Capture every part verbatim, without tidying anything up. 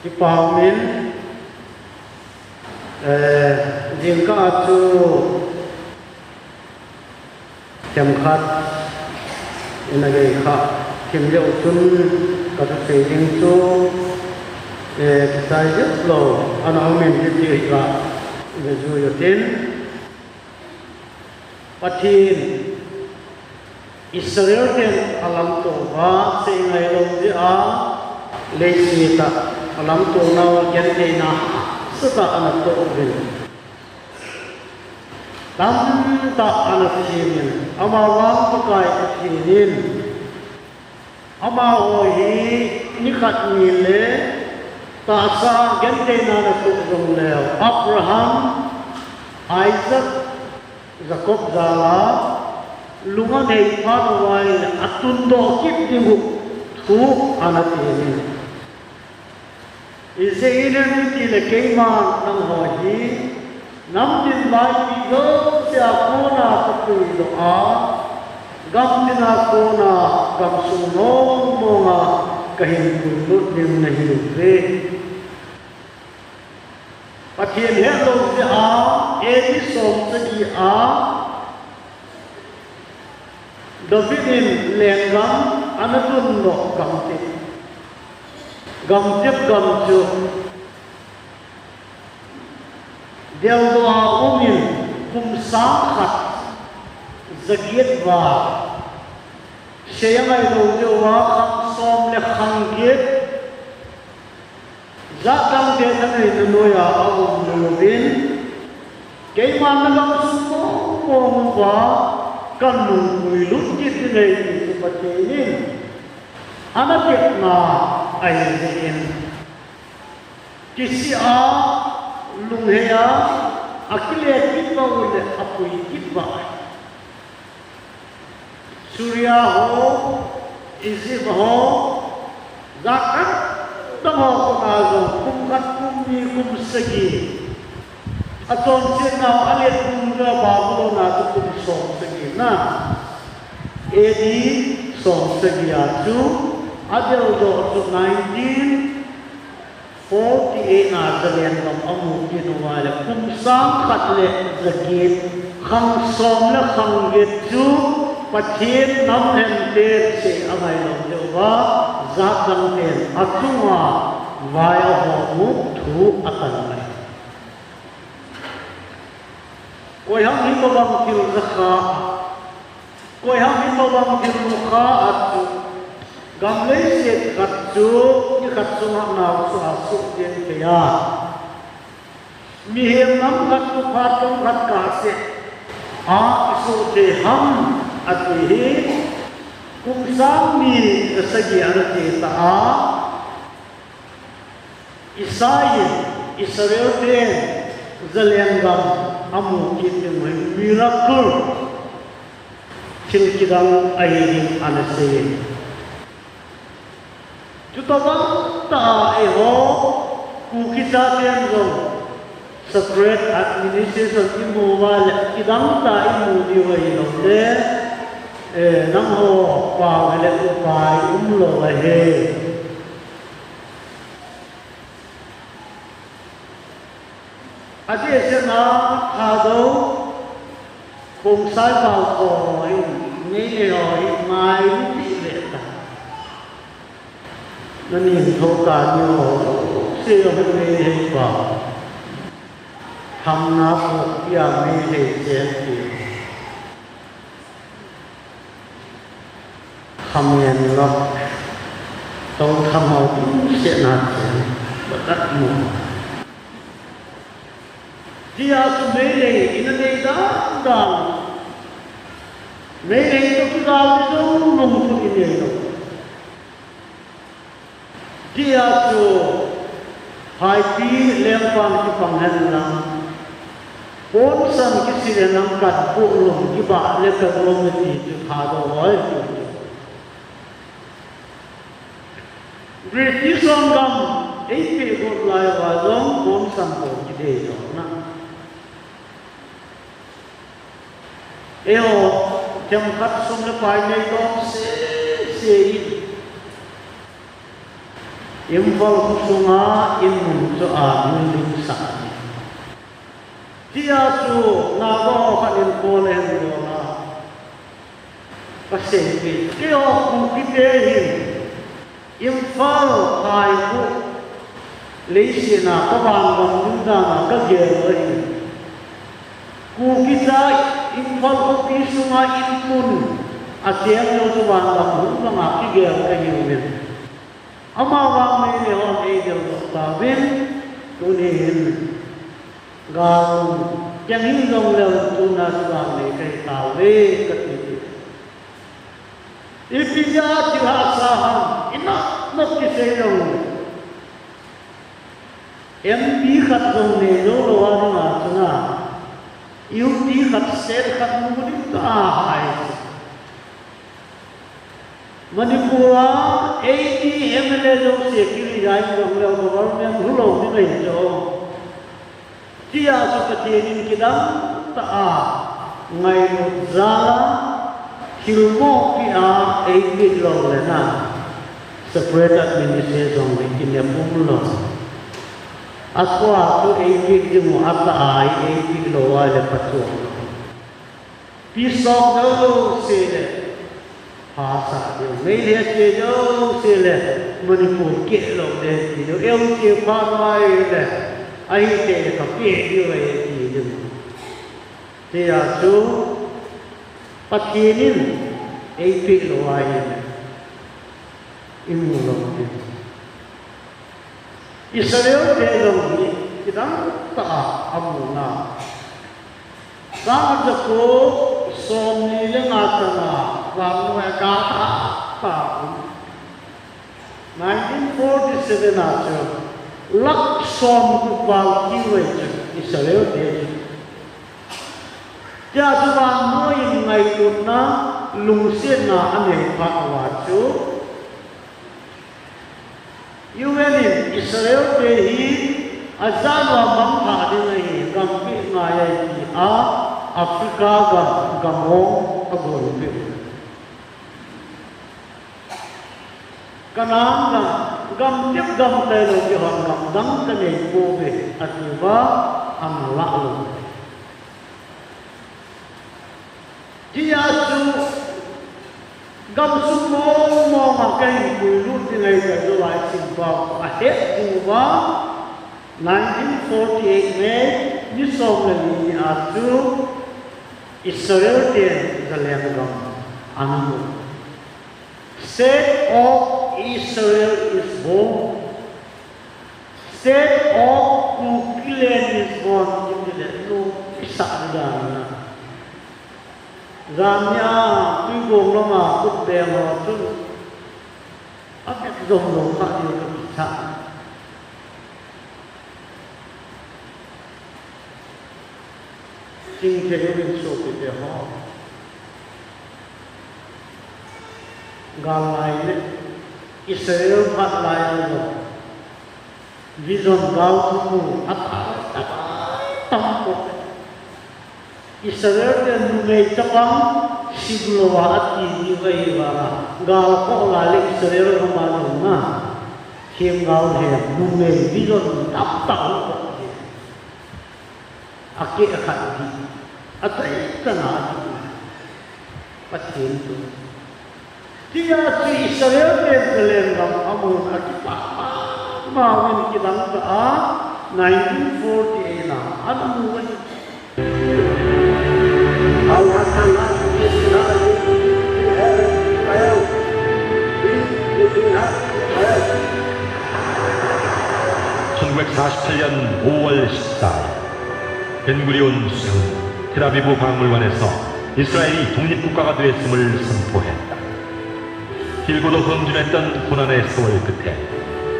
Kipa umin, eh, jingkah a chu themkhat ina gei kha thim leu chun ka thusei ding chu, eh, kichai jep lou ana umin, hiti hi ka ve jui utin. Pathen Israel ten alamto uva, seingai lou jeh a, leiset a alamto nauva gentheina sot a ana toh uvin, tamtah ana thimin, amavang Pakai Pathen in amaho hi nikhat ni le tahsa gentheina ana toh jongleu, Abraham, Isaac, Jacob jal a lung anei phat uva ahile atundoh kit ding u thu ana timin. Ijeh inem itile keiman nangho hi namtin vaipi jouse a kona kapuidoh a, gamtin a kona gamsung mong mong a kahin puilut ding nahiuve. Pathen hetlou jeh a, A D som sagi a David in lenggam ana tundoh gamtep, gamtep gam chu deldoh a umin kum sang khat jaget val, sei angai lou jeh uva khang som le khang get, jat dang te thaneina noiya aum uvin, keiman nagamsung mong mong uva kanung puilut kit ding ahi ti chu Pathen in ana tepna ahi jeh in, kisih a, lunghei a, akile kit uva ahile apui kit uva ahi. Syria ho, Egypt ho, jat dang dang ho kona jong kum khat, kum ni, kum sagi, achonset nau alet kum ja Babylon a chu kum som sagi na, A D som sagi a chu adeldoh chu nineteen forty-eight a Zalen gam amu kit uva ahile kum sang khat le jaget, khang som le khang get chu Pathen namlhen ten sei angai lou jeh uva, jat dang ten achunga vai ahom u thu atan ahi. Koiham hitobang thil jakha, koiham hitobang thil nukha a chu, gam leiset khat chu nikhat sunga naocha a suhtheng thei a, mihem nam khat chu phat chomkhat kahseh a isuhtheng ham ati hi, kum sang ni le sagi ana ti ta a, Isai in Israel ten Zalen gam amu kit ding u hi miracle, thil kidang ahi ding ana sei. Chutobang tah a eiho Kuki chaten jong separate administration imu uva le kidang tah imu diu ahilou le, eh, nangho pao le upai umlou ahi. Adehset a Thadou, Khongsai pao ho hin, Meitei ho hin, ngai lou pi ve ta. Nani hin thoh kani ho, se ho hin Meitei pao. Thamna ko pia Meitei chen ti. Khamen lou, tong khamau tin se na chen, batat mu. Tia chu Meitei ina nei dan dan. Meitei toh kigal ding jong lungthim inei lou. Tia chu Phaipi lengpan kipang hen lang, ponsan kisil hen lang, katpu lum kibah le kalom ti chu Thadou hoi ti chu. British hon gam eipeh got lai uva jong ponsan toh kidei jong na. Eiho themkhat sum le pai nei dom sese in, Imphal khosunga in mun chu ahin limsah. Tia chu Naga ho khat in call ahin bol a, kasei peh, keiho Kukite hin Imphal, Phaibung, leiset a ka vangam ding dan a kagel u ahi. Kuki cha Imphal khopi sunga in mun a cheng lou chu vangam hung banga kigel kahiuvin. Ama vang Meitei hon eidel doh tauvin, tuni hin gal keng hijongleu tuna chu vang Meitei kahi tauve kati. Ipi jeh a thil hahsa ham, inop nop kisei jong le, M P khat jong neilou lou a dinga chuna, U P khat, state khat mu ding kahi. Manipur a eighty M L A jouse kiresign jongleu government hulou ding ahi chu. Tia chu Pathen in kidang tah a ngailut jal a, thilmoh peh a eipeh lou le na, separate administration jong le kinep umlou. Athua chu eipeh ding u atah a eipeh lou a le phachuam lou. Peace talk jouse le phasah diu, Meitei che jouse le Manipur keh lou ding ti diu, L T A phat mai le ahitei le kapeh diu ahi ti diu. Tia chu Pathen in eipeh lou ahile imu lou ding. Israel te jong hi kidang tah a amu na. Sang jako somni le nga changa vannoi a gal tah tah um. Nineteen forty-seven a chu lakh somgup val kiu ahi chu Israel te chu. Tia chu vannoi in ngailutna, lungsetna anei phat uva chu U N in Israel te hi ajat uva mangthah ding ahi, gam peh ngai ahi tia Africa gam, gam hong agonpeh u. Canaan gam, gam tep gam tailou kihon gam dang kanei pouve atiuva, ana lah lou. Tia chu gamsung mong mong a kahin puilut ding ahi tia July Singpao ahet diu va, nineteen forty-eight May ni som le ni a chu Israel ten Zaleng gam ana mu. State of Israel is born. State of Kukiland is born, kiti le, nopsah dan na. Jan nia, Tuibong lama kut beng ho chun, avet jom lou kha diu kakicha. Chingthei uvin sopite ho. Gal lai le Israel phat lai a jong vision gal thumu atam, atam, atam po. Israel te numei chapang simlou a ati diu ahi vanga, gal khoh lai le Israel gam a jong na themgao he numei vision tamtah um po. Akeh khat dih, atai kana dih. Pathen thu. Tia chu Israel ten Zaleng gam amun akipah mama uvin kidang tah a nineteen forty-eight a ana mu uvin. 천구백사십팔 년 오월 십사 일 벤구리온 수상은 텔아비브 박물관에서 이스라엘이 독립국가가 되었음을 선포했다. 길고도 험준했던 고난의 세월 끝에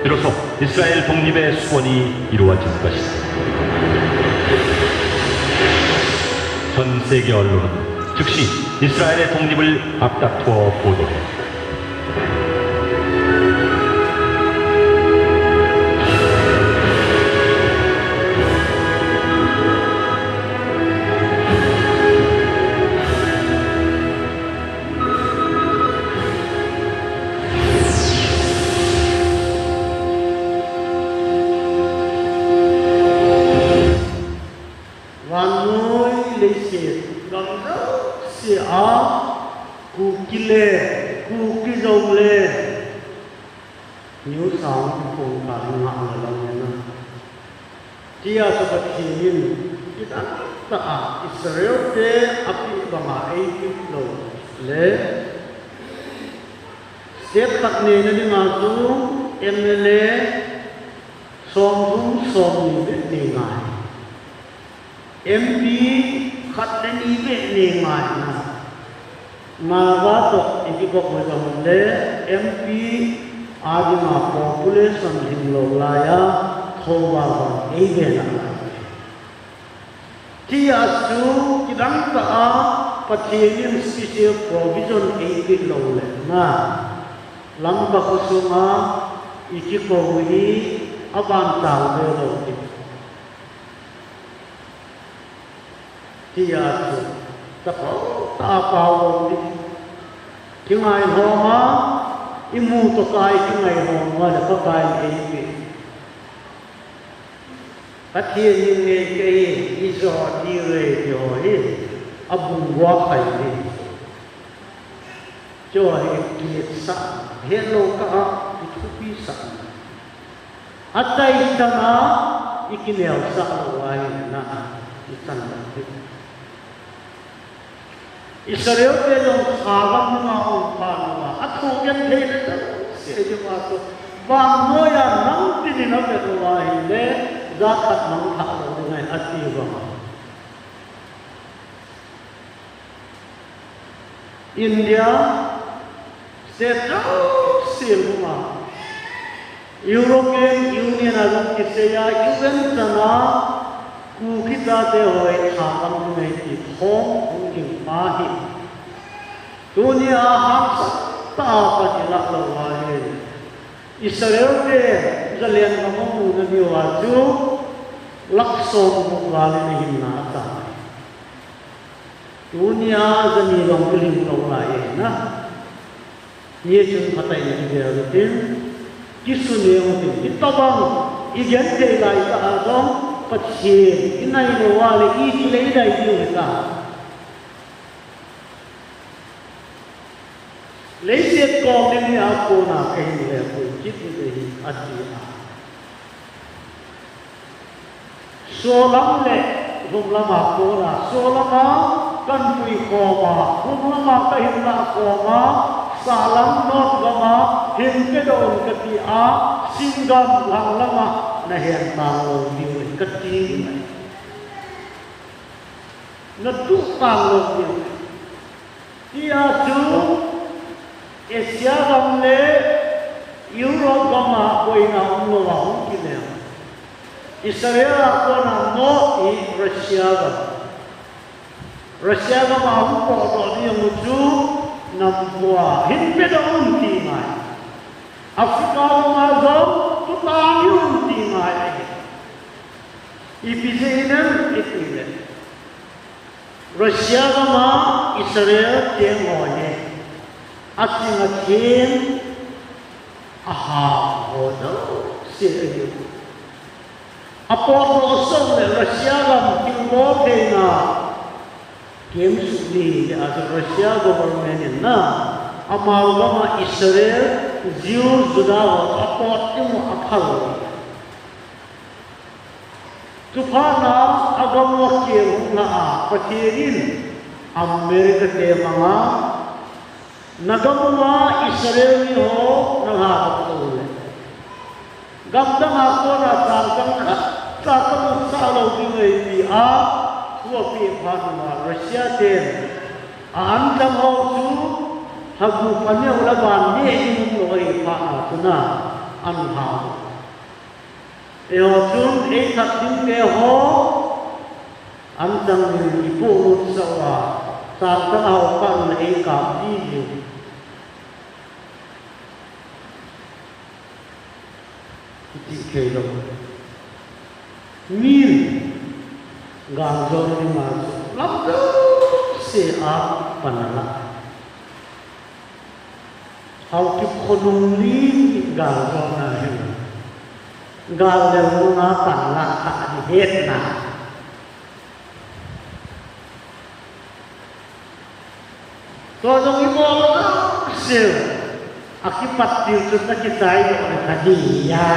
비로소 이스라엘 독립의 소원이 이루어진 것이다. 전 세계 언론은 즉시 이스라엘의 독립을 앞다투어 보도했다. A, Kuki le, Kuki jong le, New Sound kong ka ring ha la lang na. Tia chu Pathen in, kidang tah a, Israel te a pi banga ei pi lo le. State khat neina dinga chu M L A som thum som ni beh nei ngai. M P khat le ni beh nei ngai na. Naga toh i kikop u jong le M P a dinga population hing lo lai a, Thoubal vang ei ve na lai. Tia chu kidang tah a Pathen in special provision ei pe lo le na. Lamka khosunga i kikou hi a van tau ve lo ti. Tia chu, tapou tah a pau lo ti. Kingai hom a, i mu toh kai kingai hom a le Pakai in ei pe. Pathen in ngei kei, i jo ti rei ti ho hi, a bung bua khai hi. Chu hi kisa, het lo ka a, i thupi sa. A tai tana, i kinel sa lo ai na, i chan lo hi. Israel te jong Khalam a um phat uva, a thu genthei le ta, se ji ma to, vannoi a nang tin in a vet uva ahile, jat khat mang thah lo ding ahi, ati uva. India, State jouse hung a, European Union a jong kisei a, U N chan a, Kuki chate ho hi tha pang ding ahi ti thom hung ding pa hi. Tunia hangsan tah a pan i lah lou a hi. Israel te Zalen gam a muna diu a chu lakh som gup val in ahin na a tai. Tunia jani jong kilhing lou lai e na. Hichun phatah in kivel utin, kisun neo utin, hitobang i genthei lai tah a jong Pathen i nai lou a le iti le i dai diu hita. Leiset kom ding hi a kona kahin le pui kit ding ahi, ati a. Solam le lhumlam a kona, solam a kan pui khom a, lhumlam a kahin lah khom a, sahlam north gam a hin pedoh un kati a, Singram lhanglam a nahen tang lou diu ahi kati ahi. Natoh tang lou diu ahi. Tia chu Asia gam le Europe gam a boina umlou a hung kinei. Israel a kona north hi Russia gam. Russia gam a hung potdoh ding u chu nam bua hin pedoh un ti ngai. Africa gam a jong tutang un ti ngai ahi. Ipi jeh inem iti le. Russia gam a Israel cheng ho hi, aching aching, ahao ho jouse ahi. Apotdoh sah le Russia gam thilbol theina, kem suk ding ahi, Russia government in na, amau gam a Israel, Jew, Juda ho apot ding u aphal. Chuphat na a gam a kiel hung na a, Pathen in America te manga, na gam a Israel mi ho na ha ka pu le. Gam dang a kona chang khat cha ka mu sa lou ding ahi ti a, thu ape phat na Russia ten a an dang ho chu, ha gu pa neo la ban ne in um lou ahi phat na chu na, an ha. Eiho chun ei that ding te ho, an chang in i polut sah uva, chang tang a ho kah in ei kap ding diu. Kiti thei lou. Min gal jong ni ma chu lam jouse a pan a la. Haokip khonung li gal jona hin. Gal lel nunga pan la kha di het na. Tua jong i bol a sel. A kipat til chu na kichai doh le kha di ya.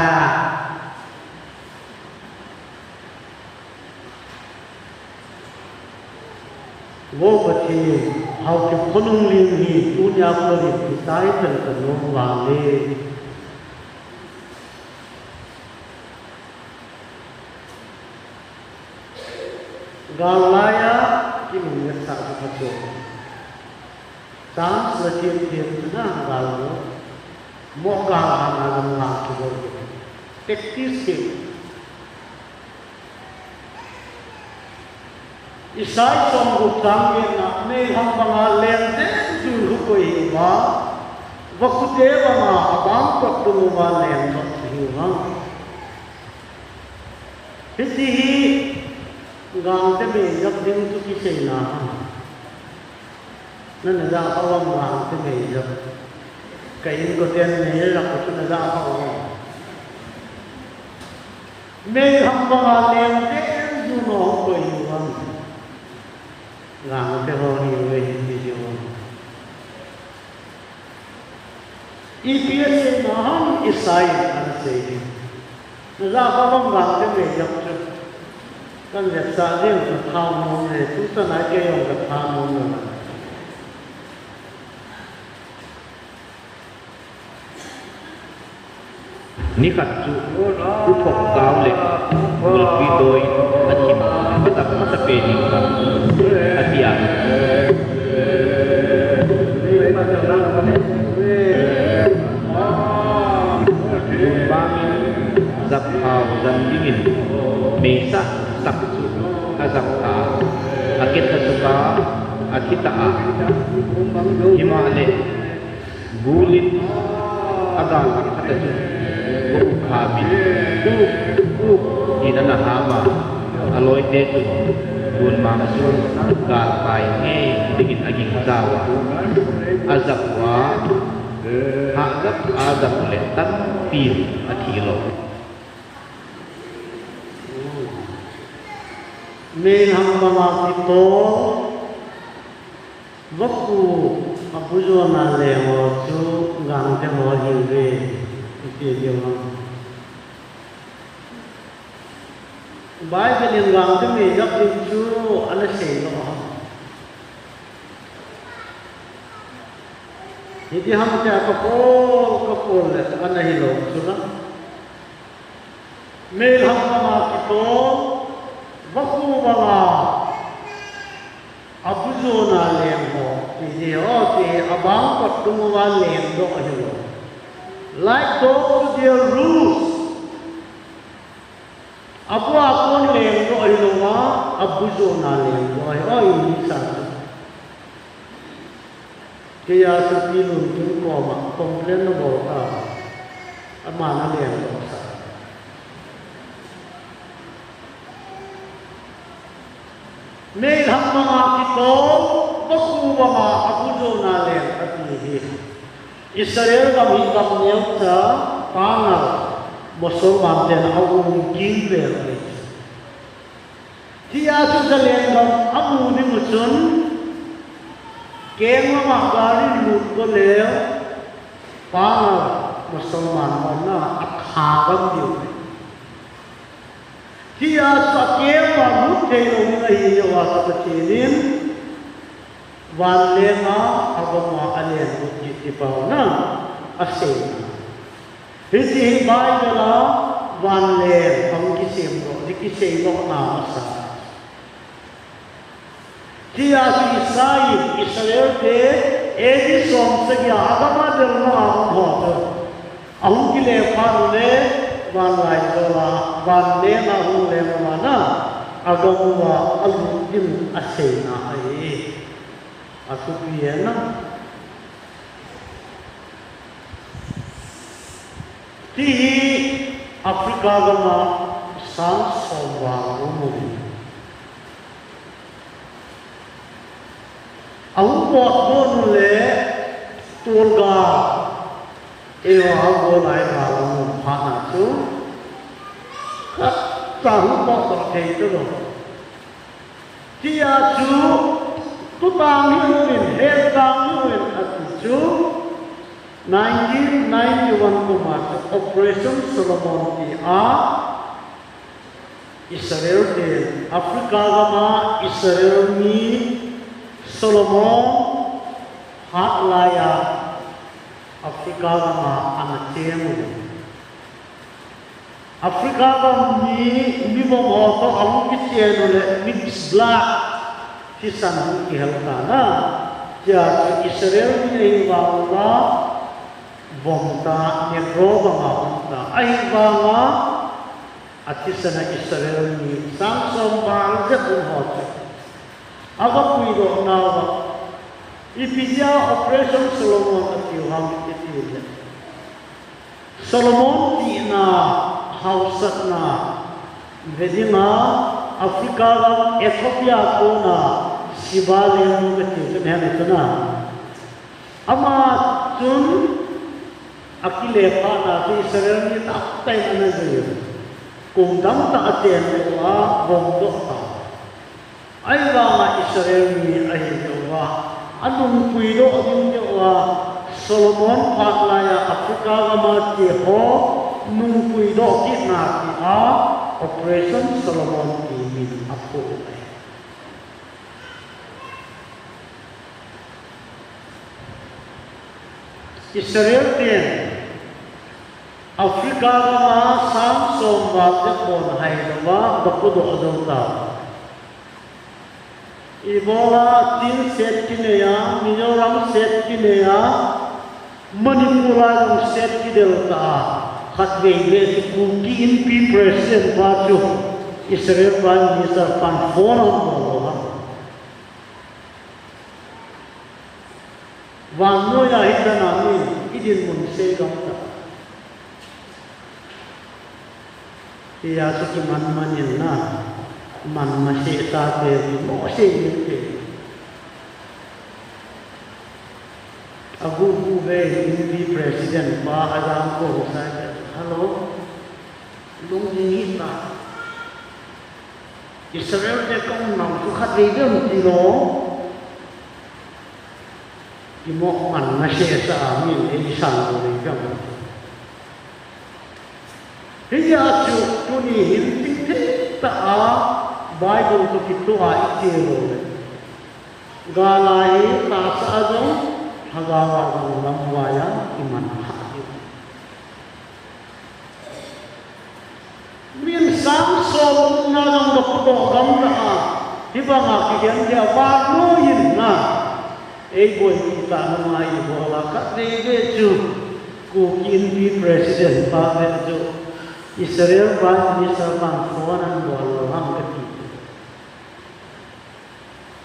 Vo Pathen, Haokip khonung lim hi tunia kon in kichai pen pen nom vang le. Gal laiya kinung ngetsa chu kha chu. Chance la thiam thiam chu na gal lo. Mo gal hang a lam ngal chu lo. Practice hi. Isai somgup chang getna, meiham banga leng deng jun khu koi hiuva, vakhute banga abang kot dung uva leng doh hiu ham. Hiti hi Gangte meijap ding chu kiseina ham. Na, na ja kha uvam Gangte meijap. Ka inkoten meijap chu na ja kha uvam. Meiham banga leng deng jun u koi hiu ham. Gangte ho hiu ve hiti hiu ham. Ipi asei na ham Isai in ana sei hi. Na ja kha uvam Gangte meijap chu. Kan vetsah ding ka tha nom le, tuchan a kei jong ka tha nom le. Nikhat chu, Pu Thokgao le Golpi Doi a thim, a tap, a tap e ding ka, a ti a. Gun bangin, jap thao jan dingin, meisa tak chu a jap ta, a kitha chu ka, a kitha a. Himahleh, Gulin a gal hang khat a chun, go u khamin, "Uk, uk," tin ana ham a, a loite chun, gun mang chu gal kai ngei dingin a ging jao a, a jap uva, hah jap a jap u le tampi a thi lo. Meiham banga kitol, Vaku a bu jona leng ho chu Gangte ho ahiuve, iti diu ham. Bible in Gangte meijap ding chu ana sei lou ham. Hiti ham tia ka pol, ka pol le ana hilou chu na. Meiham banga kitol, vaku banga a bu jona leng ho, ti hi ho, ti hi abang kot dung uva leng doh ahi lou. Like dogs to their roost. A bu a kon leng doh ahi lou a, a bu jona leng doh ahi, o, English a. Kei a chu Pi Lunkim koma complain na bol ta. Ama na leng doh sa. Meiham banga kitol, vaku banga a bu jona leng ati hi. Israel gam hi gam neocha, pangal, Musalman ten a um kim vel ahi. Hia chu Zalengam a mu ding u chun, keng lama gari lut go leu, pangal Musalman hon a kha gam diu. Hia chu a keng lama lut thei lou ding ahi leu a chu Pathen in, Vanlenga a gam uva a leng lut kit ti pau na a sei. Hiti hi Bible a vanleng hung kisem doh, ni kisei doh na masa. Hia chu Isai in Israel te A D som sagi a a gam a del na a hung ho chu. A hung kile phat u le vanlai jol a vanlenga hung leng uva na a gam uva a lut ding a seina ahi. A thupi e na. Ti hi Africa gam a sang som val um u hi. A hung pot don u le tolga. Eiho a go lai val a um phat na chu. Khat cha hung pot doh thei talou. Tia chu Tutang hih uvin, hetang hih uvin ati chu, nineteen ninety-one kum a chu Operation Solomon tia Israel ten Africa gama Israel mi Solomon phat laiya Africa gama ana chem uvin. Africa gam mi, mi vom ho toh ahung kichen uleh mix blood thisan hung kihel tan a. Tia chu Israel mi ahi vang uva vom ta, Negro banga um ta. Ahivanga athisan a Israel mi sang som val jep um ho chu aga puidoh nauva, ipi dia Operation Solomon atiu ham iti leh, Solomon pina hausatna ve dinga Africa gam Ethiopia kona Sheba lengnu kati chu nahet u chu na. Ama chun akile phat a chu Israel mi tamtah in ana jui. Kum tamtah achen uva, vom doh ta. Ahivanga Israel mi ahi jeh uva, anungpui doh ding jeh uva, Solomon phat laiya Africa gama che ho nungpui doh kitna tia Operation Solomon ti min aphu u ahi. Israel ten Africa gama sang som val jep bon hai lama ga pudoh jou ta. Ibola Chin set kinei a, Mizoram set kinei a, Manipur a jong set kidel ta a, khatvei vei chu Kuki Inpi President pa chu Israel Prime Minister pan phone ahung bol lou ham. Vannoiya hichan a min idinmun sei gam ta. Tia chu kiman man in na, man maseh tate, mo sei in te. Agu gu ve Inpi President pa ajam ko sai, hello, lungging hih ta. Israel te kaum nau chu khatvei vei um tilou. Imo man maseh sa a min eisan lou vei vei um. Hijeh a chu tuni hin chingthei tah a Bible toh kitoh a iche lou le, gal a hi tahsa a jong, lhagao a jong lamvai a iman kha diu. Min sang som umna jong ga pudoh gam ta a, hibanga kigen dia vannoi in na. Eiboipi tah nunga ibola khatvei vei chu Kuki Inpi President pa vei chu Israel Prime Minister pan phone an bol lou ham kati.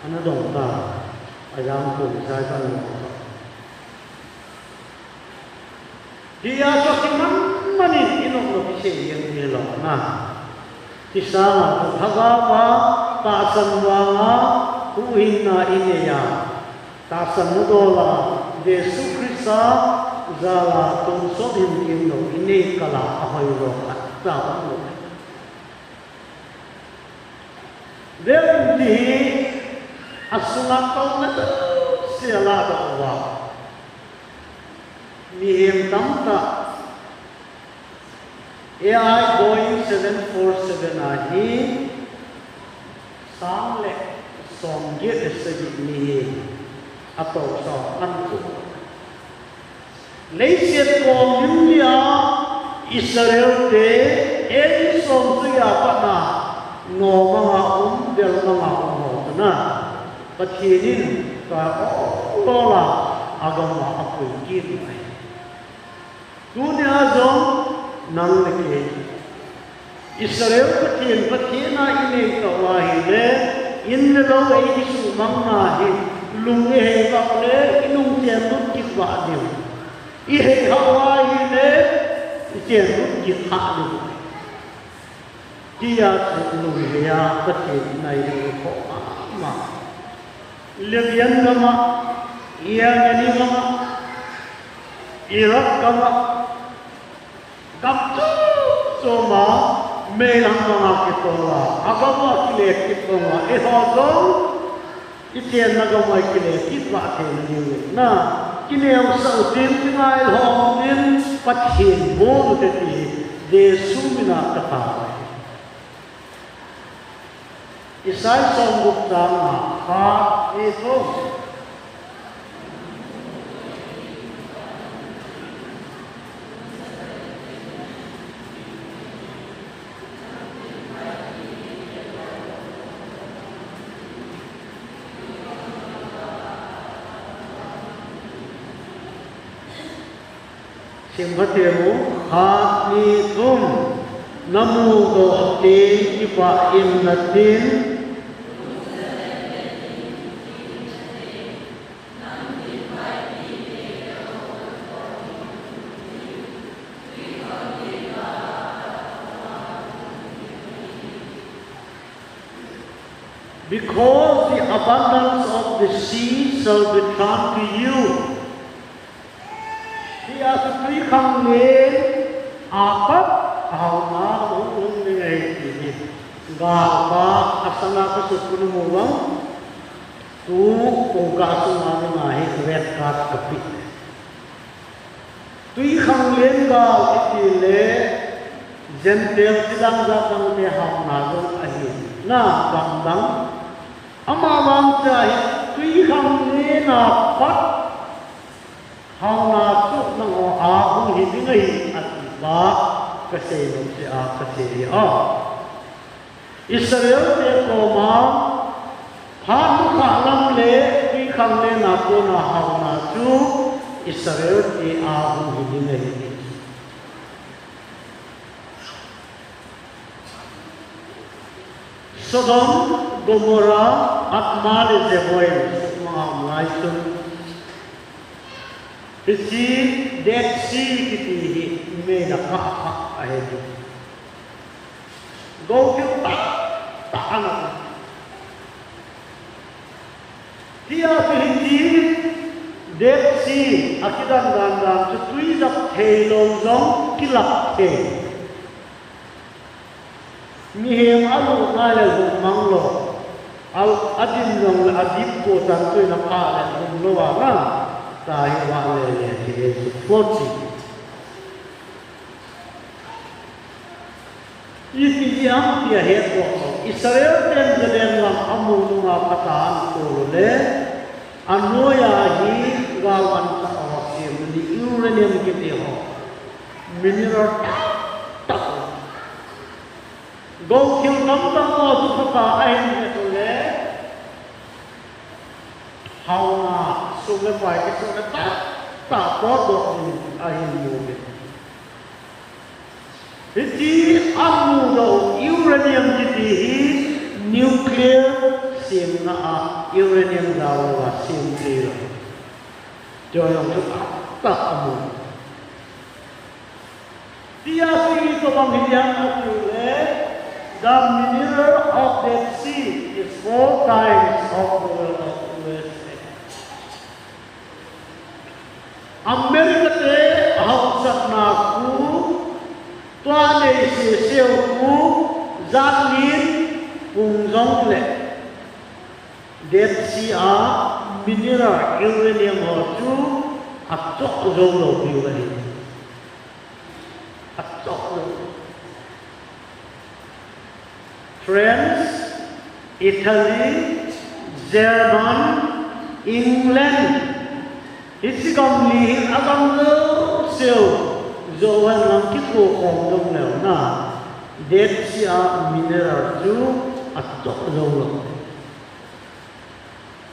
Ana dong ta, ajam ko sai pan lou. Hijeh a chu kiman man in inop lou kisei jeng hilou na. Kisanga chu lhagao a tahsan vanga huhhingna inei a, tahsan nadol a, Jesu Christa jal a tonsot hin gimdoh inei kal a, ahoi lou khat cha um lou. Vei ti hi asunga touna jouse aladoh uva, mihem tamtah A I Boeing seven four seven a hi sang le somget le sagi mi hi atousah an tu. Leiset kom lim lia Israel te, ei som tui a pat na, nom manga um, del manga um ho chu na, Pathen in ka ol ol a, agam a apui kit u ahi. Tunia jong nang le kei Israel Pathen, Pathen a inei tah uva ahile, in le lou eikisuhmang na hi, lung ihei vah le, inung chenlut kit vah diu. Ihei hah uva ahile, ichenlut kit hah diu. Tia chu lunghei a Pathen in eikhoh mama. Libya gam a, Yemen gam a, Iraq gam a, gam chom chom a, meilang banga kitol a, agam a kile kit banga, eiho jong Ichenna gam a ikile kit vah thei na diu na. Kineosah utin, kingailhah utin, Pathen bol ute ti Jesu mina katao ahi. Isaiah somgup chang nga, khat, ni, thum. Sim pha temo, khat, ni, thum. Namudoh teng kipah in natin. Because the abundance of the sea shall be turned to you. Tia chu twikhanglen a pat haona hung hung ding ahi ti hi. Galpa asanga kasut kunu mu vang. Tu kongkah sunga nunga hi red card kapeh. Twikhanglen gal iti le Gentile chidang jatdang te haona jong ahi. Na gamdang. Amavang cha hi twikhanglen a pat haona chu nangho a hung hi ding ahi ati pa kasei nom se a kasei hi a. Israel te koma phat nukhah lam le twikhanglen a kona haona chu Israel te a hung hi ding ahi. Sodom, Gomorrah, Admah le Zeboim, sukma um lai chun. Hiche Dead Sea kiti hi meina kah kah ahi. Gou thil tah tah ana um. Tia chu hiche Dead Sea a kidan dan dan chu tui jap thei lou jong kilap thei. Mihem alut ngai le lhum mang lou. A, adim jong le adip po tan tuin apha le lhum lou a na. Tahi vale le thei chu forty. Ipi jeh ham tia hetdoh lou. Israel ten Jordan lam amu nunga phatah a ankol u le, anoiya hi gal an tah a sem ni uranium kiti ho. Mineral tah tah. Gou thil tamtah ho chu phatah a ahin vet u le, haona sum le pai kisoh le tah tah potdoh ding ahin mu ve. Hiche amudoh uranium kiti hi nuclear semna a uranium jao louva sem thei lou. Chujong chu tah tah amu. Tia chu itobang hi ham ati le, the mineral of Dead Sea is four times of the world of U S A. America te haosatna khu, tua nei seseu khu, jat nin pung jong le Dead Sea a mineral uranium ho chu achoh jou lou diu ahi. Achoh lou. France, Italy, German, England, hiche gam li hi agam jouseu, johan lang kikho khom jong leu na, Dead Sea a mineral chu achoh jou lou.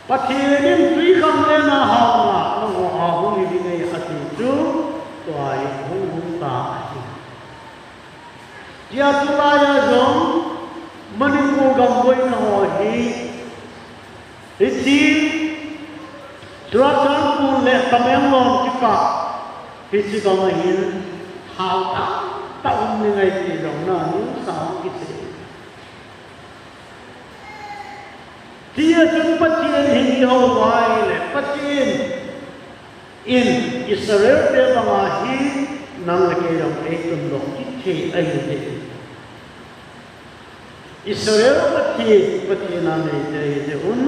Pathen in twikhanglen a haona nangho a hung hi ding ahi ati chu, tua hi hung hung ta ahi. Tia tulai a jong Manipur gam boina ho hi, hiche Churachandpur le Tamenglong kikah, hiche gam a hin hao tah tah um ding ahi ti jong na, news a hung kisei. Tia chun Pathen hin ihou uva ahile, Pathen in Israel te banga hi nang le kei jong eitundoh kit thei ahi jeh. Israel Pathen, Pathen a neite ahi jeh un,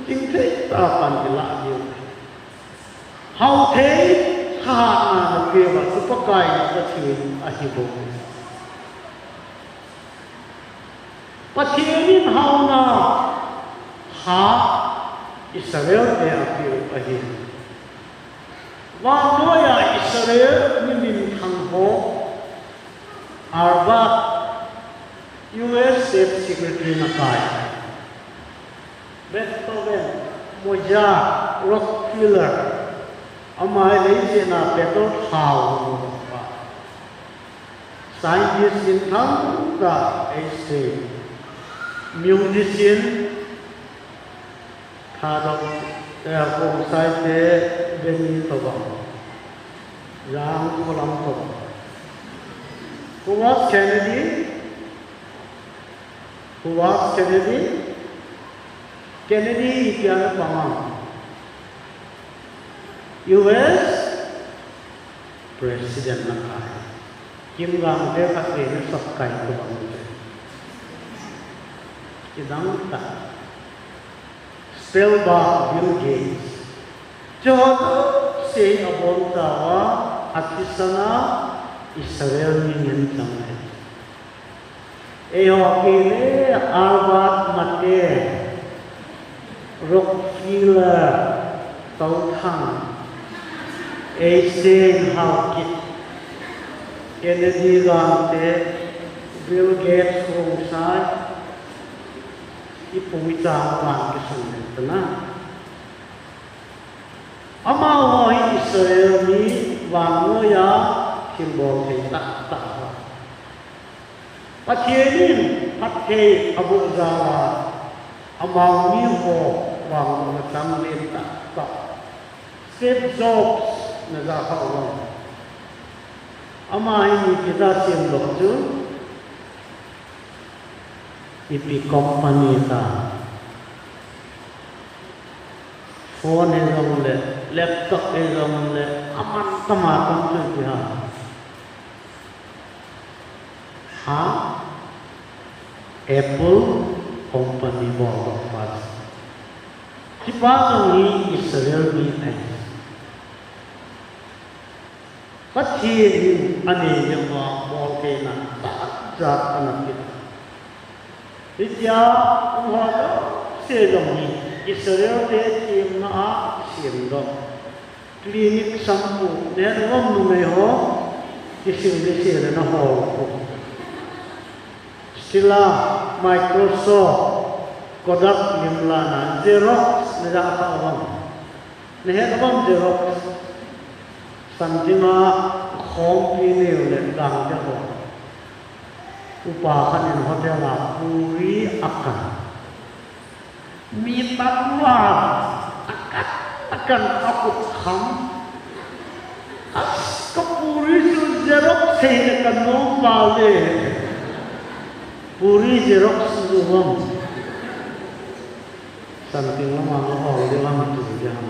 Chingthei tah a pan ilah diu. Hao thei thahatna napeuva chu Pakai Pathen ahi bou. Pathen in haona tha Israel te apeu ahi. Vannoi a Israel mi minthang ho Harvard U S State Secretary nakai. Beethoven, Mozart, Rockefeller, ama hi leiset a petrol thao. Scientist minthang tah, Einstein. Musician, Thadou, eh, Khongsai te, Benny tobang. Jang Kholam tobang. Who was Kennedy? Who was Kennedy? Kennedy ipi a ana pang am? U S President nakai. Kim Gangte khatvei nasop kai tobang te. Kidang tah. Spielberg, Bill Gates. Chuho jouse abon chauva, athisan a Israel mi ngen chang e. Eiho kile Harvard mate, Rockefeller, Touthang, Einstein, Hawkins, Kennedy Gangte, Bill Gates, Khongsai, ipu icha vang kisung le tana. Amaho hi Israel mi vannoi a thilbol thei tah tah ho. Pathen in phatthei aboh jal a, amaho miho vang nachang len tah tah. Steve Jobs naja kha uvem? Ama hi mi ipi a semdoh chu, ipi company ta. Phone hijongle, laptop hijongle, aman tama tong chu ipi ham? Ha? Apple company bol doh pa. Hipa jong hi Israel mi ahi. Pathen in anei jeh uva boltheina jat jat ana pe. Hitia umho jouse jong hi Israel te themna a semdoh. Clinic sampu, nahet uvem numei ho, kisil ding sel le nahol u. Sila, Microsoft, Kodak lim lana, Xerox, naja kha uvem? Nahet uvem Xerox? Sanjing a khompi neo le Gangte ho. Upa khat in hotel a puri akan. Mi tam uva, akan, akan, akhut kham. As, ka puri chu Xerox thei le ka nom val e. Puri Xerox chu vang. Santing lama nahol ding ham tu ding ham.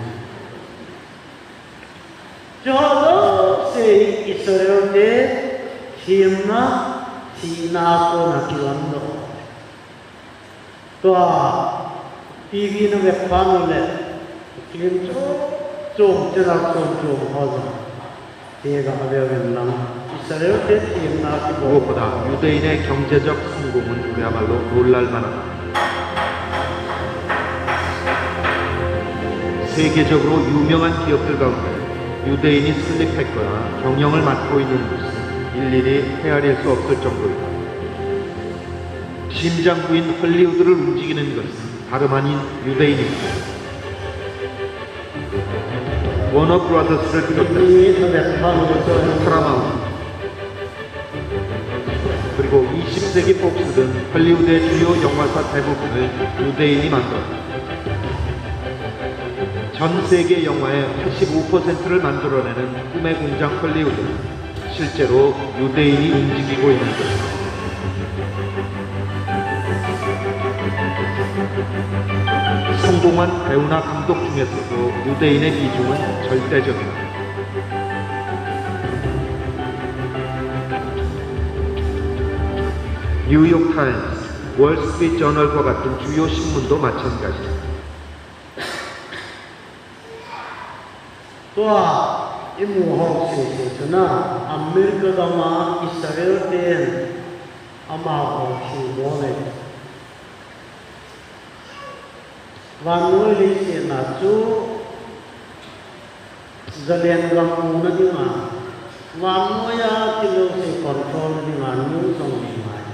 Chuho jouse hi Israel te themna, thina kona kilam doh. Tua T V na vephan le film chom chom, channel chom chom ho jong hega ave uvin lang. Israel te themna kibol. 무엇보다 유대인의 경제적 성공은 그야말로 놀랄 만하다. 세계적으로 유명한 기업들 가운데 유대인이 설립했거나 경영을 맡고 있는 곳은 일일이 헤아릴 수 없을 정도이다. 심장부인 헐리우드를 움직이는 것은 다름 아닌 유대인입니다. 워너 브라더스를 비롯해 파라마운트, 그리고 이십 세기 폭스 등 헐리우드의 주요 영화사 대부분을 유대인이 만들었다. 전 세계 영화의 팔십오 퍼센트를 만들어내는 꿈의 공장 헐리우드는 실제로 유대인이 움직이고 있는 것. 성공한 배우나 감독 중에서도 유대인의 비중은 절대적이다. 뉴욕 타임스, 월스트리트 저널과 같은 주요 신문도 마찬가지다. Tua imu ho sese chu na, America gam a Israel ten amaho thilbol e. Vannoi leiset a chu zalen gam muna dinga, vannoi a thil jouse control na dinga nu jong nei ngai.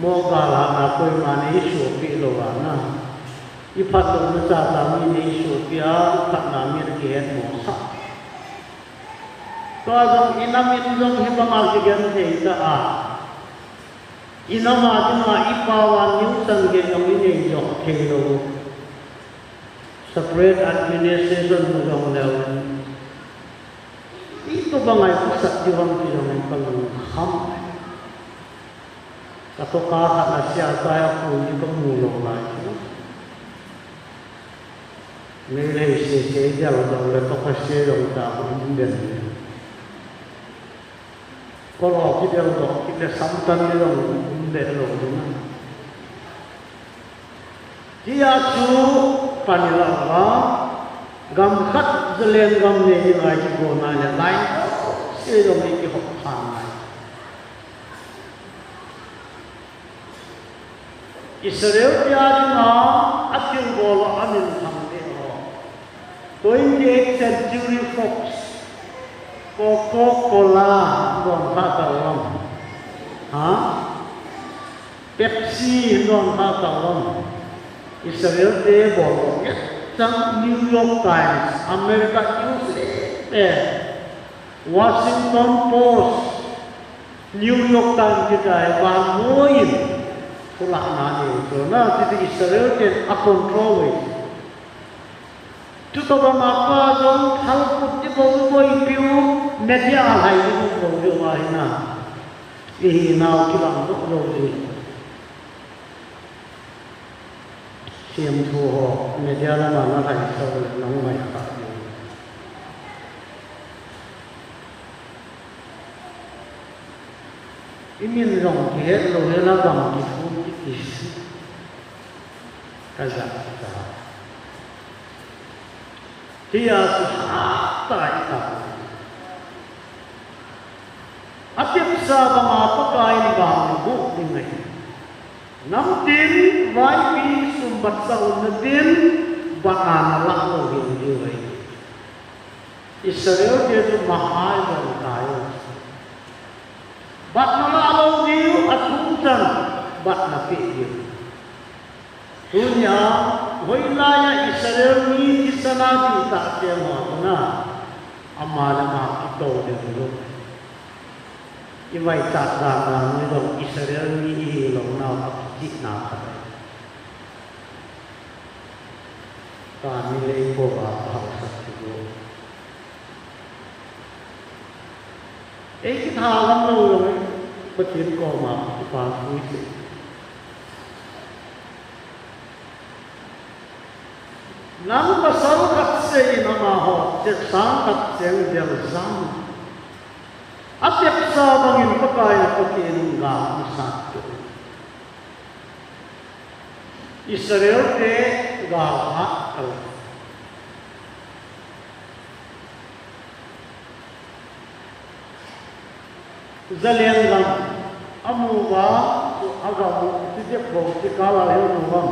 Mo gal a na koima nei sohpeh lou a na. I phatlouna chacha mi nei sohpeh a, i phatna mi na kihetmosah. Tua jong i nam in jong hibanga kigenthei ta a. I nam a dinga i pao a nuisance gei jong i nei joh thei lou. Separate administration mu jong leu. Itobang a i khosah diu ham ti jong ka lungkham. Ka toka khat a sia tai a pui ka mu lou lai chu. Meitei sese i del doh le toka se jong ta um den. Kolo kidel doh kit le samtan le jong um de lou ding a. Tia chu pan ilah uva, gam khat zalen gam nei dinga i kigon a le lai se jong i kihop phan ngai. Israel te a dinga athilbol a amin thang te ho. Twenty-eight Century Fox, Coca-Cola, don kha ta um. Ha? Pepsi, don kha ta um. Israel te bol nge chang New York Times, America News le, eh, Washington Post, New York Times ti tai vannoi in thulahna nei chu na, ti Israel ten a control e. Chutobang a pa jong thal put ti bou bou piu media a lhai ti bou bou piu ahi na. I hinau kilang doh lou ji. Siam thu ho media lama na lhai sah le nang mai kha. I min jong kihet lou hela gam kithum kiti si. Ka ja ta. Tia chu ha ta i ta. Atepsa banga Pakai in vang na bu ding ahi. Namtin vaipi sumbat sa un natin bat a na lah lou ding diu ahi. Israel te chu mahal jong tai. Bat na lah lou diu, athum chan bat na pe diu. Tunia, hoilai a Israel mi kisana dihtah te ho na, ama le ama kitou diu. I vaichat dan dan ni jong Israel mi i hilou nau a kichihna khat. Tani lei po ba hausa ti go. Ei kithalam lou lou, Pathen koma kipathu i sei. Nang pasal khat seh in amaho, chepsang khat seh in del jang. Atepsa bangin Pakai a Pathen in gal asat. Israel te gal hat kal. Zalen gam amu uva, agam u ti dep bou ti kal a hi amu uva.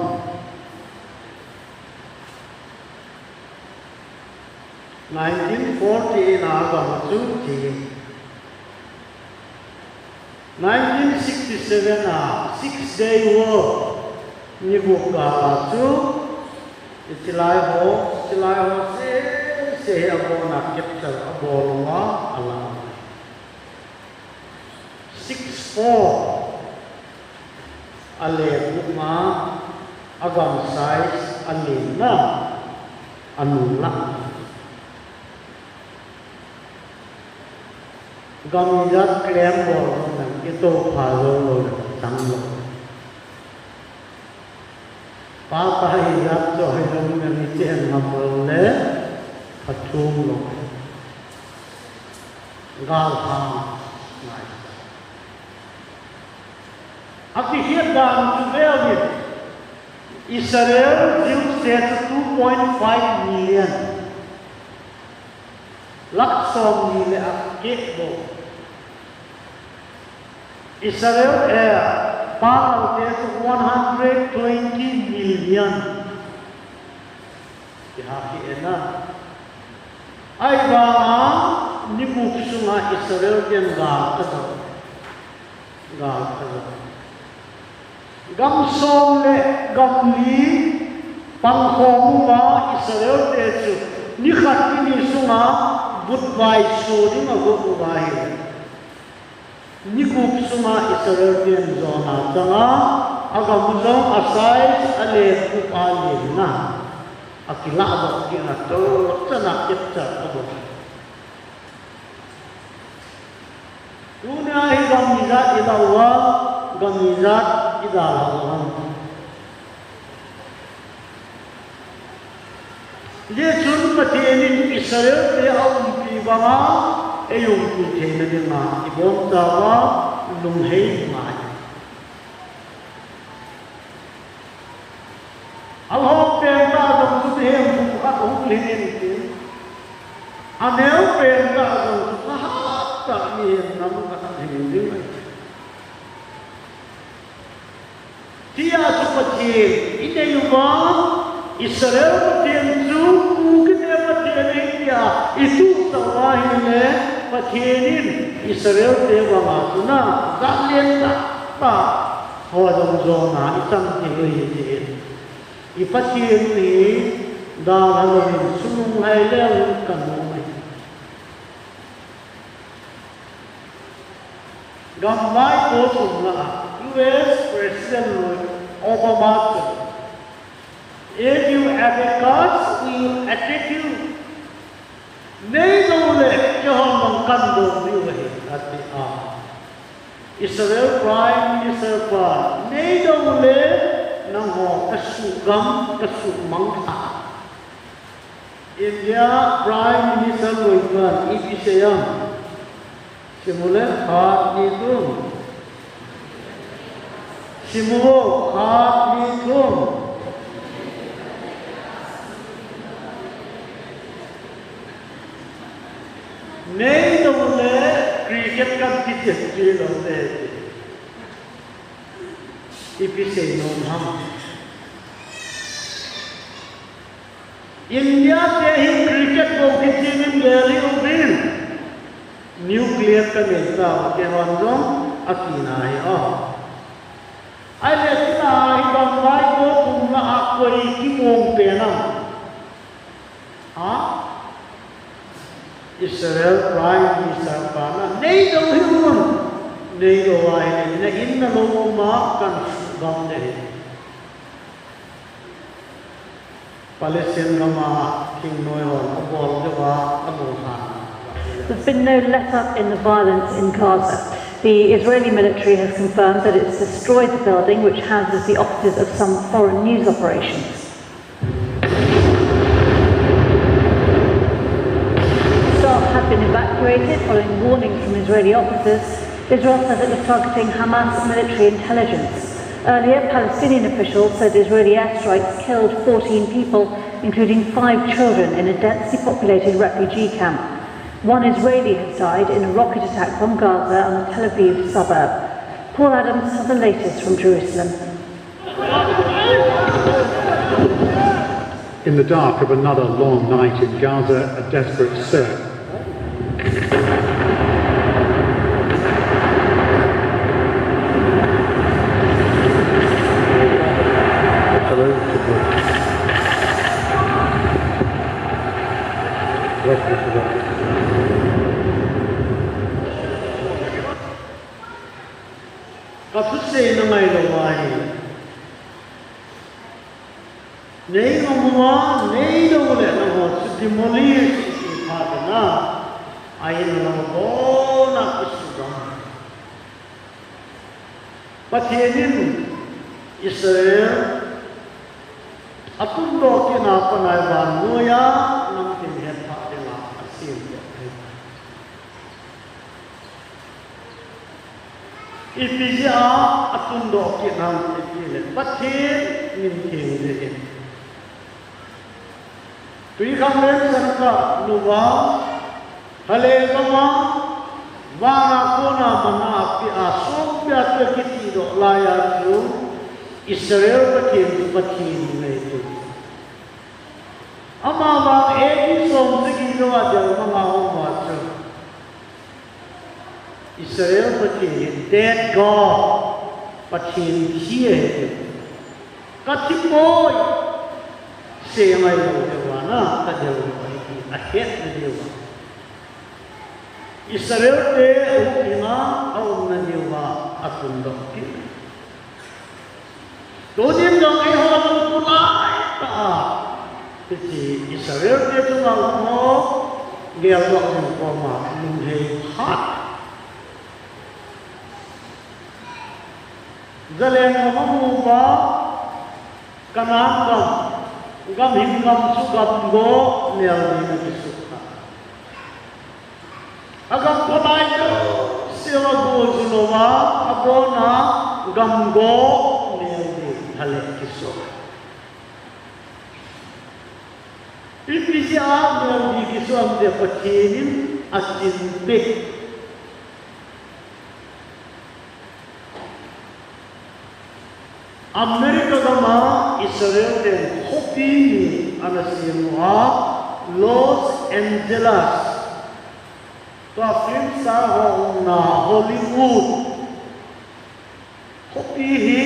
Nineteen forty-eight a gam chu thi. Nineteen sixty-seven a Six Day War ni gup kal a chu, i chilai ho, chilai ho seh seh hi abon a capture abol uva ala. Six four. A le gup ma, a gam size, a len na, a nung lah. Gam ijat claim bol lou na, i toh pha lou lou le chang lou. Pha ta ijat choi lou na, i chen ngam lou le, pha chung lou. Gal ha ngai. A kikhet dan chu ve uvin. Israel Jews te chu two point five million. Lakh somni le akeh bou. Israel, eh, Baal te chu one hundred twenty million. Iha ki ena. Ahivanga ni gup sunga Israel ten gal ajo. Gal ajo. Gam som le gam li pangkhom uva Israel te chu ni khat ni ni sunga vutvai so ding agot uva ahi. Ni gup sunga Israel ten jona changa, agam u jong asai, alen upa alen na. Akilah doh kit na, toh chana capture abol. Tunia hi gam ijat ilah uva, gam ijat idalhah uva. Hijeh chun Pathen in Israel te aumpi banga, eiumpi theina dinga, ibonchauva, lunghei ngai. Alhom pen tah jong chu mihem pum khat hung lhing in tin. Aneo pen tah jong chu thahat tah mihem nam khat hung lhing ding ahi. Tia chu Pathen inei uva, Israel Pathen chu Kukite Pathen ahi tia ituh tauva ahile, Pathen in Israel te banga chuna, jat len tah tah ho jong jona ichan thei u ahi tin. I Pathen hi dalha louvin sunung lai leu kanom ahi. Gam vaiko chunga U S President Obama chun, "If you attack us, we will attack you." Nei dou le, keihon nang kan dou diu ahi, ati a. Israel Prime Minister pa, nei dou le, nangho kasuhgam, kasuhmang tha. India Prime Minister loi pan, ipi sei am. Simu le, khat, ni, thum. Simu vo, khat, ni, thum. Nei dou le cricket kan kichep ji lou le. Ipi sei nom ham. India te hi cricket bou kichep in gel uvin. Nuclear kanei tauve, keihon jong akina hi a. Ahile chuna hi gam vaiko chunga koi kimong pen am. Ha? Israel Prime Minister pa na, nei dou hih un. Nei dou ahile, na in na lou uma kan gam ding ahi. Palestine gama thingnoi hon abol diuva alunghan. There's been no let-up in the violence in Gaza. The Israeli military has confirmed that it's destroyed the building which houses the offices of some foreign news operations. Staff have been evacuated following warnings from Israeli officers. Israel says it was targeting Hamas military intelligence. Earlier, Palestinian officials said Israeli airstrikes killed fourteen people, including five children, in a densely populated refugee camp. One Israeli has died in a rocket attack from Gaza on a Tel Aviv suburb. Paul Adams has the latest from Jerusalem. In the dark of another long night in Gaza, a desperate search. Ka thusei na ngailou ahi. Nei ngam uva, nei dou le nangho chu demolish iti phat na. Ahin nangho bona kisugam. Pathen in Israel atundoh kit na panai vannoiya namtin hetphah dinga asem ahi. Ipi jeh a atundoh kit ham itile Pathen min theng jeh in. Twikhanglen Centre nuva Hale gama, vana kona mana apeh a, sompia pia kiti doh laiya chu, Israel Pathen chu Pathen ahi chu. Amavang A D som sagi joua Jeremiah hung uva chu, Israel Pathen hi dead God, Pathen thi ahi. Kathi poi, seingai lou diu ahi, kadel lou ahi, ahet na diu ahi. Israel te hung hinga aumna diuva atundoh kit. Tunin jong eiho jong tulai tah a, hiche Israel te chunga um ho, geldoh ding koma lunghei phat. Zalen gam amu uva, Canaan gam, gam hing gam chu gamgo neo din akisuh kha. Agam kholai jouse agoju louva, abona gamgo neo din hale kisuh. Ipi jeh a neo din kisuh ham itile Pathen in achinpeh. America gama Israel ten khopi ni ana sem uva, Los Angeles. Tua film star ho umna Hollywood. Khopi hi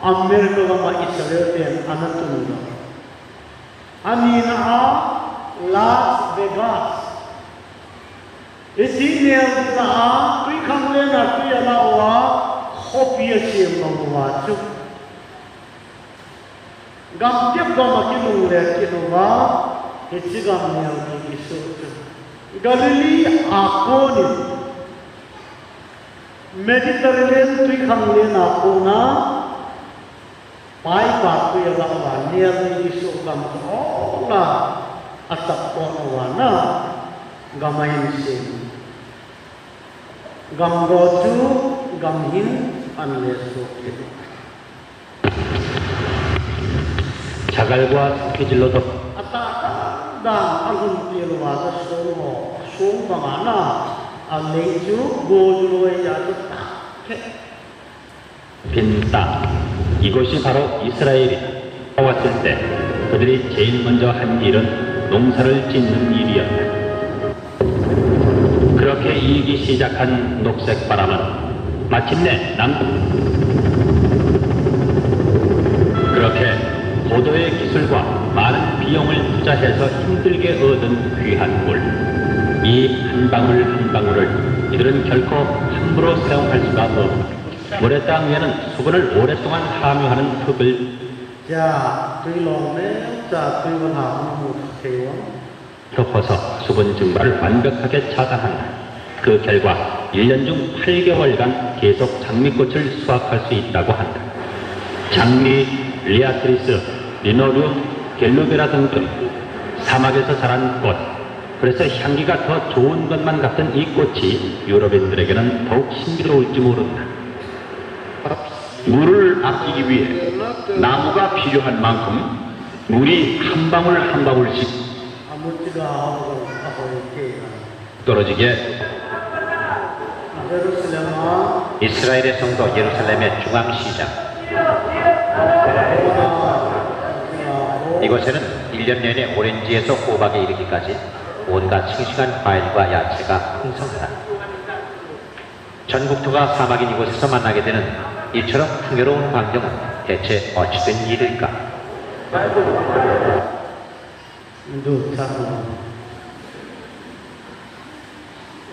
America gama Israel ten ana tun uva. Anina a Las Vegas. Hiche neo dinna a, twikhanglen a twi ala uva, khopi asem bang uva chu. Gamtep gam akilungle kit uva, hiche gam neo din kisuh chu. Galilee a konin, Mediterranean twikhanglen a kona, Paipa twi ala uva, neo din kisuh gam chu hola asap pon uva na, gam ahin sem. Gamgo chu gam hing ana lesoh kit. 자갈과 스키질로도. Atah tah dan alhun til uva, asong ho, asong banga na, alei chu goju lou ahi jeh a chu tah khe. 빈 땅, 이곳이 바로 이스라엘이다. 왔을 때 그들이 제일 먼저 한 일은 농사를 짓는 일이었다. 그렇게 일기 시작한 녹색 바람은 마침내 남 그렇게 고도의 기술과 많은 비용을 투자해서 힘들게 얻은 귀한 물. 이 한 방울 한 방울을 이들은 결코 함부로 사용할 수가 없다. 모래땅 위에는 수분을 오랫동안 함유하는 흙을 자, twi long le, 자, twi long ha, mu thei uva. 덮어서 수분 증발을 완벽하게 차단한다. 그 결과 일 년 중 팔 개월간 계속 장미꽃을 수확할 수 있다고 한다. 장미, 리아트리스, 리노리움, 겔루베라 등등 사막에서 자란 꽃. 그래서 향기가 더 좋은 것만 같은 이 꽃이 유럽인들에게는 더욱 신비로울지 모른다. 물을 아끼기 위해 나무가 필요한 만큼 물이 한 방울 한 방울씩 떨어지게 이스라엘의 성도 예루살렘의 중앙시장. 이곳에는 일 년 내내 오렌지에서 호박에 이르기까지 온갖 싱싱한 과일과 야채가 풍성하다. 전 국토가 사막인 이곳에서 만나게 되는 이처럼 풍요로운 광경은 대체 어찌된 일일까?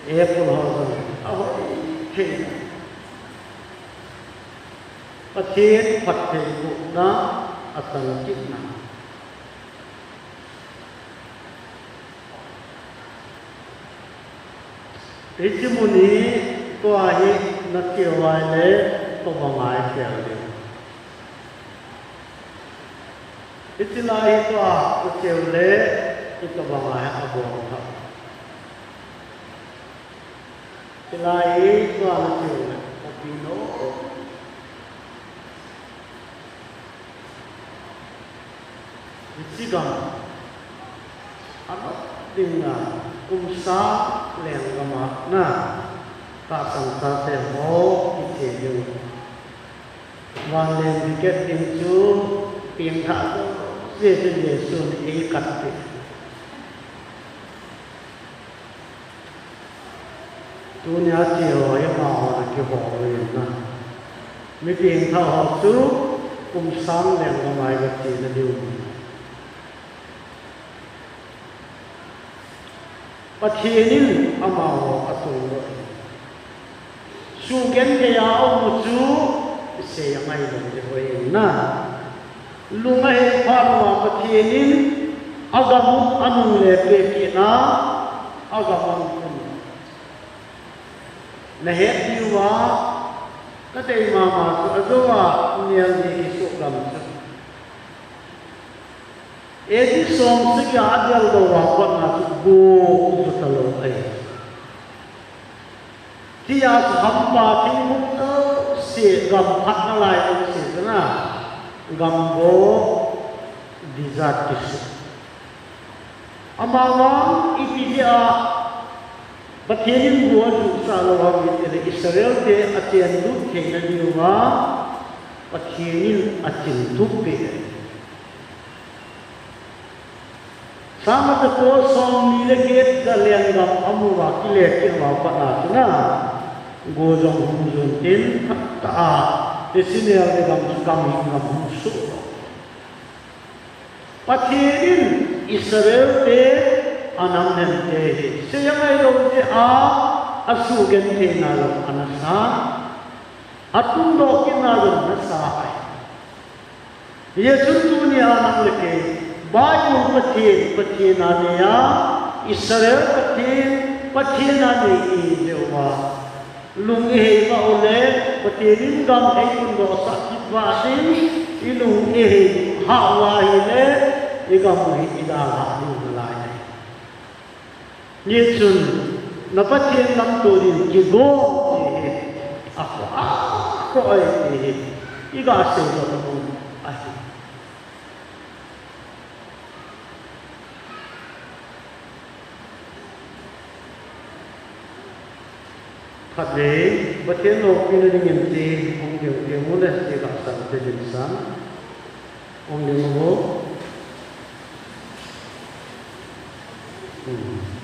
Apple ho jong ahoi thei. Pathen phattheibohna atal kitna. Hiche mun hi tua hi nacheu uva ahile itobang a ikhel diu. Hiche lai hi tua nacheu le itobang a hi abol tha. Hiche lai hi tua nacheu le khopi nom. Hiche gam, amat dinga, Kum sang lenggam a na tahsan chate ho kiche diu. Vanlen ticket ding chu pengthah jouse chu Jesun eikat peh. Tunia che ho hi amaho ana kihol uvin na. Mi pengthah ho chu kum sang lenggam a iga chena diu. Pathen in amaho atungdoh e. Sugenthei a aum u chu isei angailou ding ahi na. Lung ahei phat uva Pathen in agam u anungle peh kit na, agam u ahung pun. Nahet diuva, kadei mama chu ajou a nel ni kisoh gam chu. A D somsagi a adeldoh uva patna chu go kijutalou ahi. Tia chu hampa thingphung jouse gam phatna lai jouse chu na, gam go desert kisoh. Amavang ipi jeh a Pathen in go ajuhsah lou ham itile Israel te achenlut theina diuva Pathen in achintup peh. Sam khat ja ko somni le get ja lenggam amu uva kile kit uva pat na chu na, go jong hung jon tin, phatah a Israel te gam chu gamhing gam hung soh. Pathen in Israel te anamnem te hi sei angailou jeh a asugenthei nalou ana sa, atungdoh kit nalou ana sa ahi. Hijeh chun tunia nang le kei, Bible Pathen, Pathen a nei a, Israel Pathen, Pathen a nei i jeh uva, lung ihei vah u le, Pathen in gam eitungdoh sah kit vah ding, ilung ihei hah uva ahile, igam u hi idalhah ding nalai ahi. Hichun, na Pathen lamto din kigong ti hi, akhoh, akhoh ahi ti hi, iga seidoh nom ahi. Khatvei, Pathen loupina dingin ti, hung ding ti, hung le ti, tahsan te din sang. Hung ding uvo. Hmm.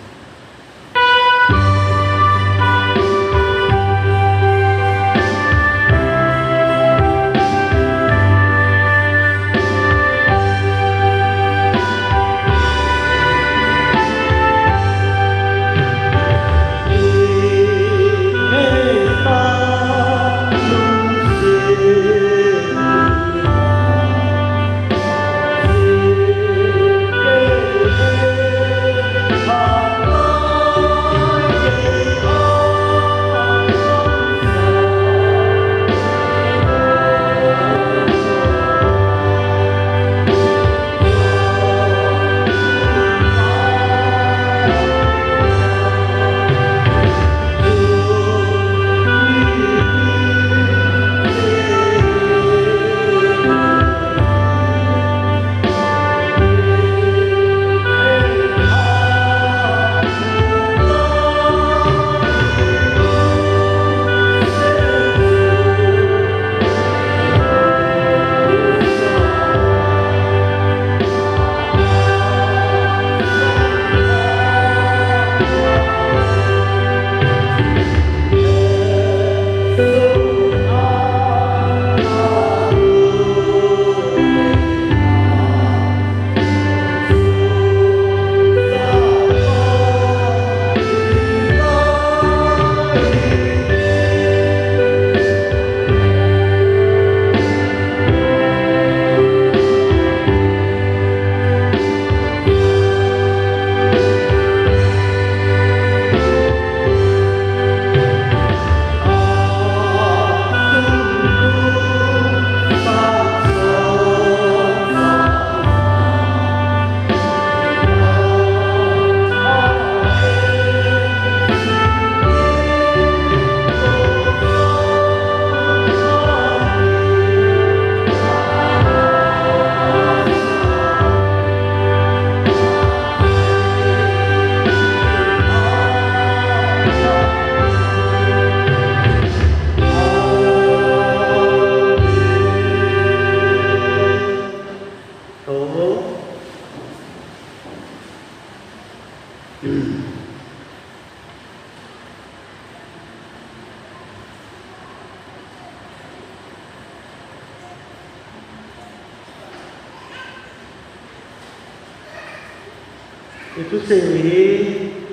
Hiche thusei hi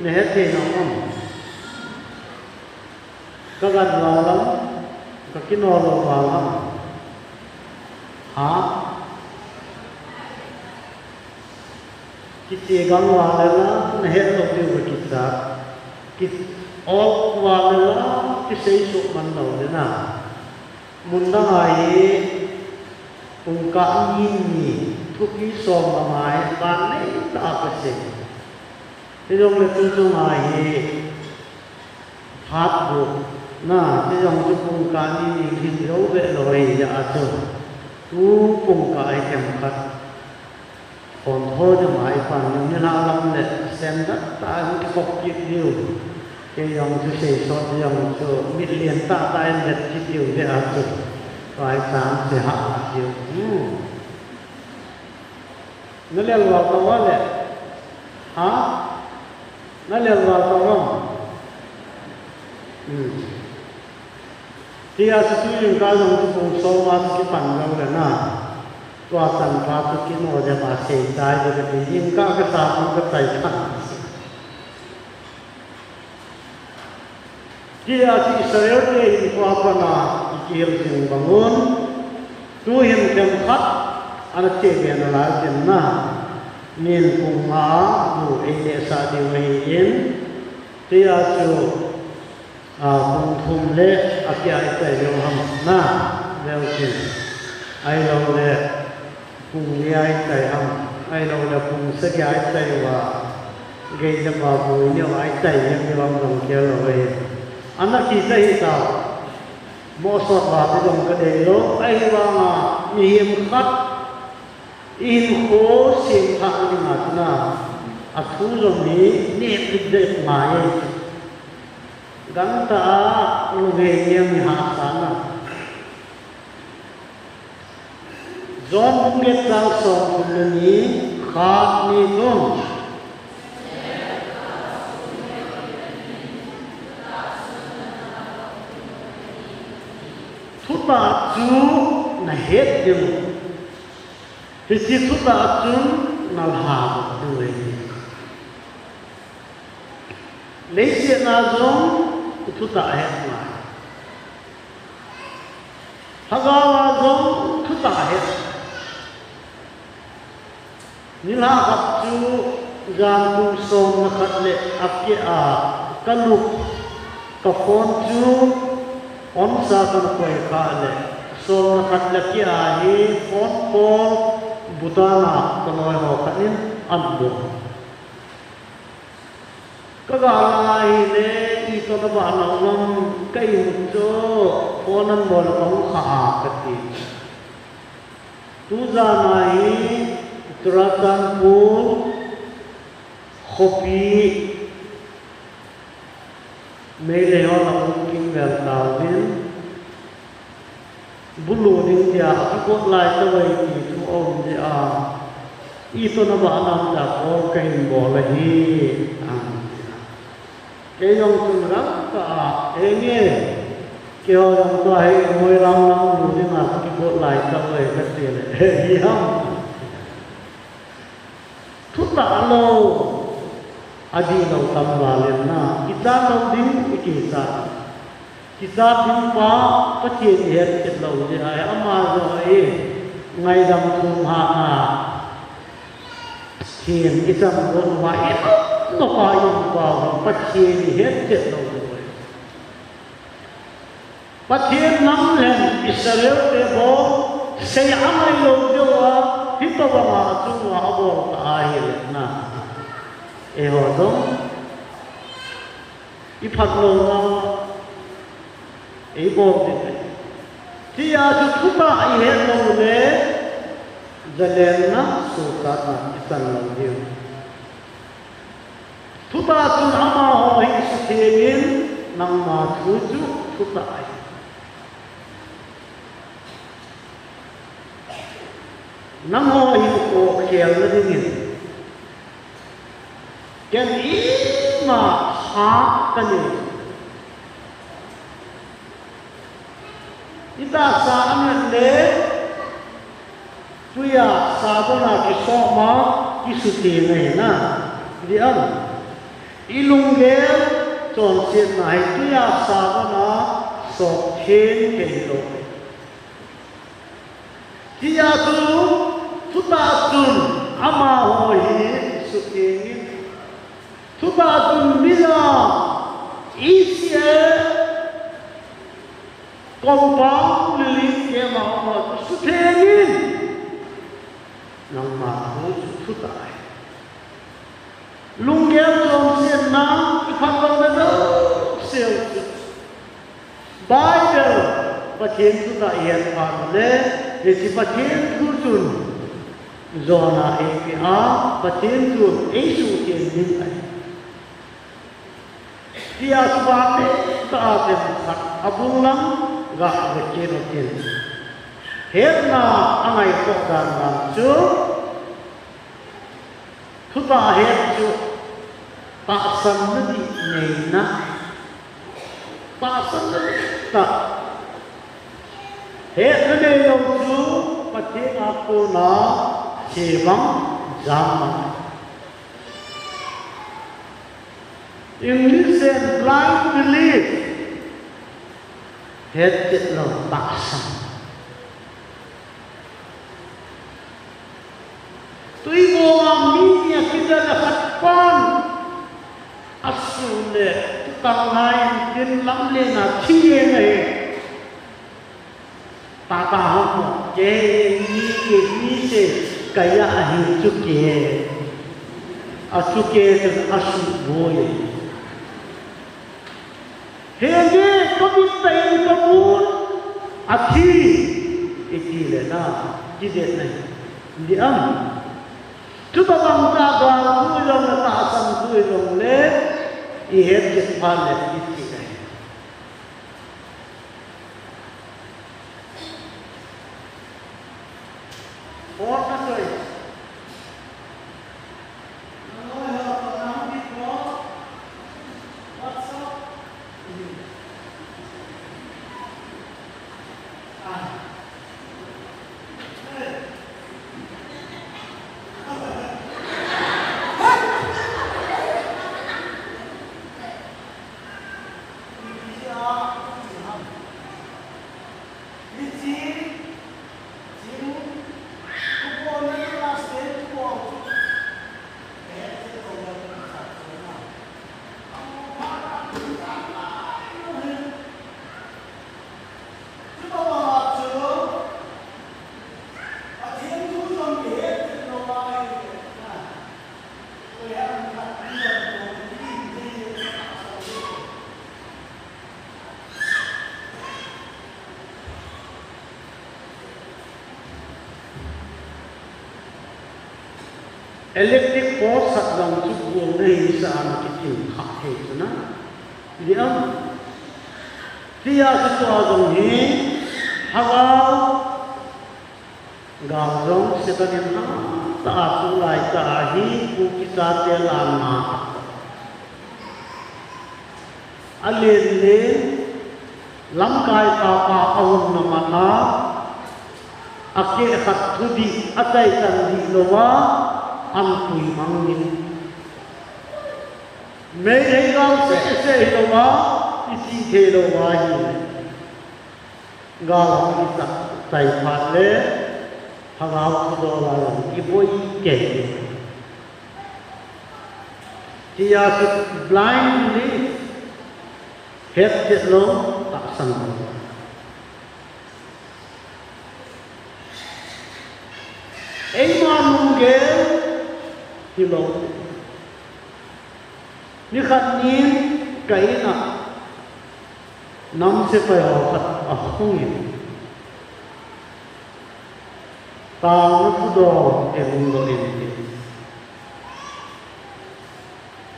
nahet thei nom am? Ka gan val am, ka kinol lou val am? Ha? Kiche gang val le la, nahet lou diu ka kicha. Ki-, ol val le la, kisei suhman lou le na. Mun dang a hi, pungkah ni ni, thupi som a ngai, van nei tah a kasei. Hijongle tu chung a hi, phat bu, na, hiche jong chu pungkah ni ni hin jou ve lou ahi jeh a chu. Tu pungkah hi themkhat. Phone tho ding a i pan ding, nilhah lam le standard tah a hung kikhop kit diu. Kei jong chu seisot jong chu mit lien tah tah in let kit diu le a chu. Tua hi chang se hah diu. Hmm. Na lel val tau le. Ha? Na lel val tau am? Hmm. Tia chu tu jingkah jong chu pung som a chu kipan lou le na. Tua chan pa chu kino jep a sei chai ding kati, jingkah kasa hung ka chai khan. Tia chu Israel te hin tua pana i kihil jing bang un. Tu hin themkhat ana che be nalai tin na. Min pung nga bu ei nehsah diu ahi in. Tia chu A, pung thum le a kia i chai lou ham na, leu chin. Ahilou le pung li a i chai ham, ahilou le pung sagi a i chai uva. Gei le pa bu i neo a i chai hem ni vang dong kia lou e. Ana kicha hi tau. Mohsot va te dong ka dei lou, ahivanga mihem khat i hinkho semthah ding a chun a, a thu jong hi neh dep ngai e. Gangtah a lunghei ngen ni hahsatna. John bung get chang som thum le ni, khat, ni, thum. Thutah chu na het ding. Hiche thutah chun na lha ding ahi. Leiset a jong thutah het ngai. Lhagao a jong thutah het. Nilhah khat chu jan kum som le khat le a kia a ka lup, ka phone chu on sa kana koi kha le som le khat le kia hi phone call Bhutan a ka loi ho khat in an bol. Ka ga la ahile, itoh nabah nau lam ka imu chu, phone an bol a ka hung kha a kati. Tujan a hi Churachandpur khopi Meitei ho la hung kimvel tauvin, bulu ding tia akigot lai tauve ti thu aum jeh a, itoh nabah nam tia call kahin bol ahi, atia. Kei jong chun gangtah a, henge, keiho jong tua hi Moirang lang lu dinga kigot lai tauve kati le, hi ham. Thutah lou, adihlou tam val in na, kichat lou ding, i kichat. Kichat ding pa, Pathen i het chet lou jeh a, ama jong hi, ngaidam thum hahna. Thim i chang got uva, i um nau pa, i um pa, Pathen i het chet lou jeh a. Pathen nam leng Israel te bou, sei angai lou jeh uva, hitobang a achung uva abol ta ahile na. Eiho jong, i phatlouna, ei bol ding ahi. Tia chu thutah i het lou le, jalelna, suhchatna, i chan lou diu. Thutah chun amaho hi suthengin, nangma thu chu thutah ahi. Nangho hinkho khelna dingin, ken ima kha kanei. I tahsa amet le, tuia sabon a kisom a, kisutheng ahi na. Diam, i lunggel chonsetna hi tuiya savana sop theng kei lou. Tia chu, thutah chun amaho hi suthengin, thutah chun mila, isia, compound lili kema amaho chu suthengin, nangma thu chu thutah hi. Lunggel chonsetna i phatlouna jouse u chu Bible, Pathen thutah i het phat le, hiche Pathen thu chun jona eipeh a, Pathen thu eisuhtheng ding ahi. Tia chu vang le ta a themkhat abul lang ga ve kit utin. Hetna angaikhoh dan dan chu, thutah het chu tahsanna dih neina. Tahsanna dih tah. Hetna neilou chu Pathen a kona chebang, jambang. English in blind belief. Hetchet lou tahsan. Tui mong a mi ni a kidal a khat pan. Asu le, tutang lai, tin lam le na thi e ngai. Tata ham mo, ke ni ke ni se, kaya ahi chu ke. Achu ke chu asu bo e. Henge, ka mit tah in ka mun, athi, iti le na, kidet na hi. Diam. Chutabang tah gal thu jong le, tahsan thu jong le, i hetchet phat le, iti na hi. Fourth na choi. Electric post khat jong chu gol na hi sa ana kitin kha thei chu na. Diam. Tia chu tua jong hi, Lhagao gal jong Satan in hatah a tulai tah a hi Kuki chate lanna. Alen len, lamkai tapa ahung na man a, akeh khat thudih, achaichan dih louva, an pui mang in. Meitei gal seh seh hilou va, iti thei lou va hi. Gal hung i chai phat le, Lhagao thudol a jong i boi kei. Tia chu blind belief, hetchet lou, tahsan lou. Eima lunggel hilou. Nikhat nin ka in a nam sepai ho khat ahung in, taona thudol eihung doh in,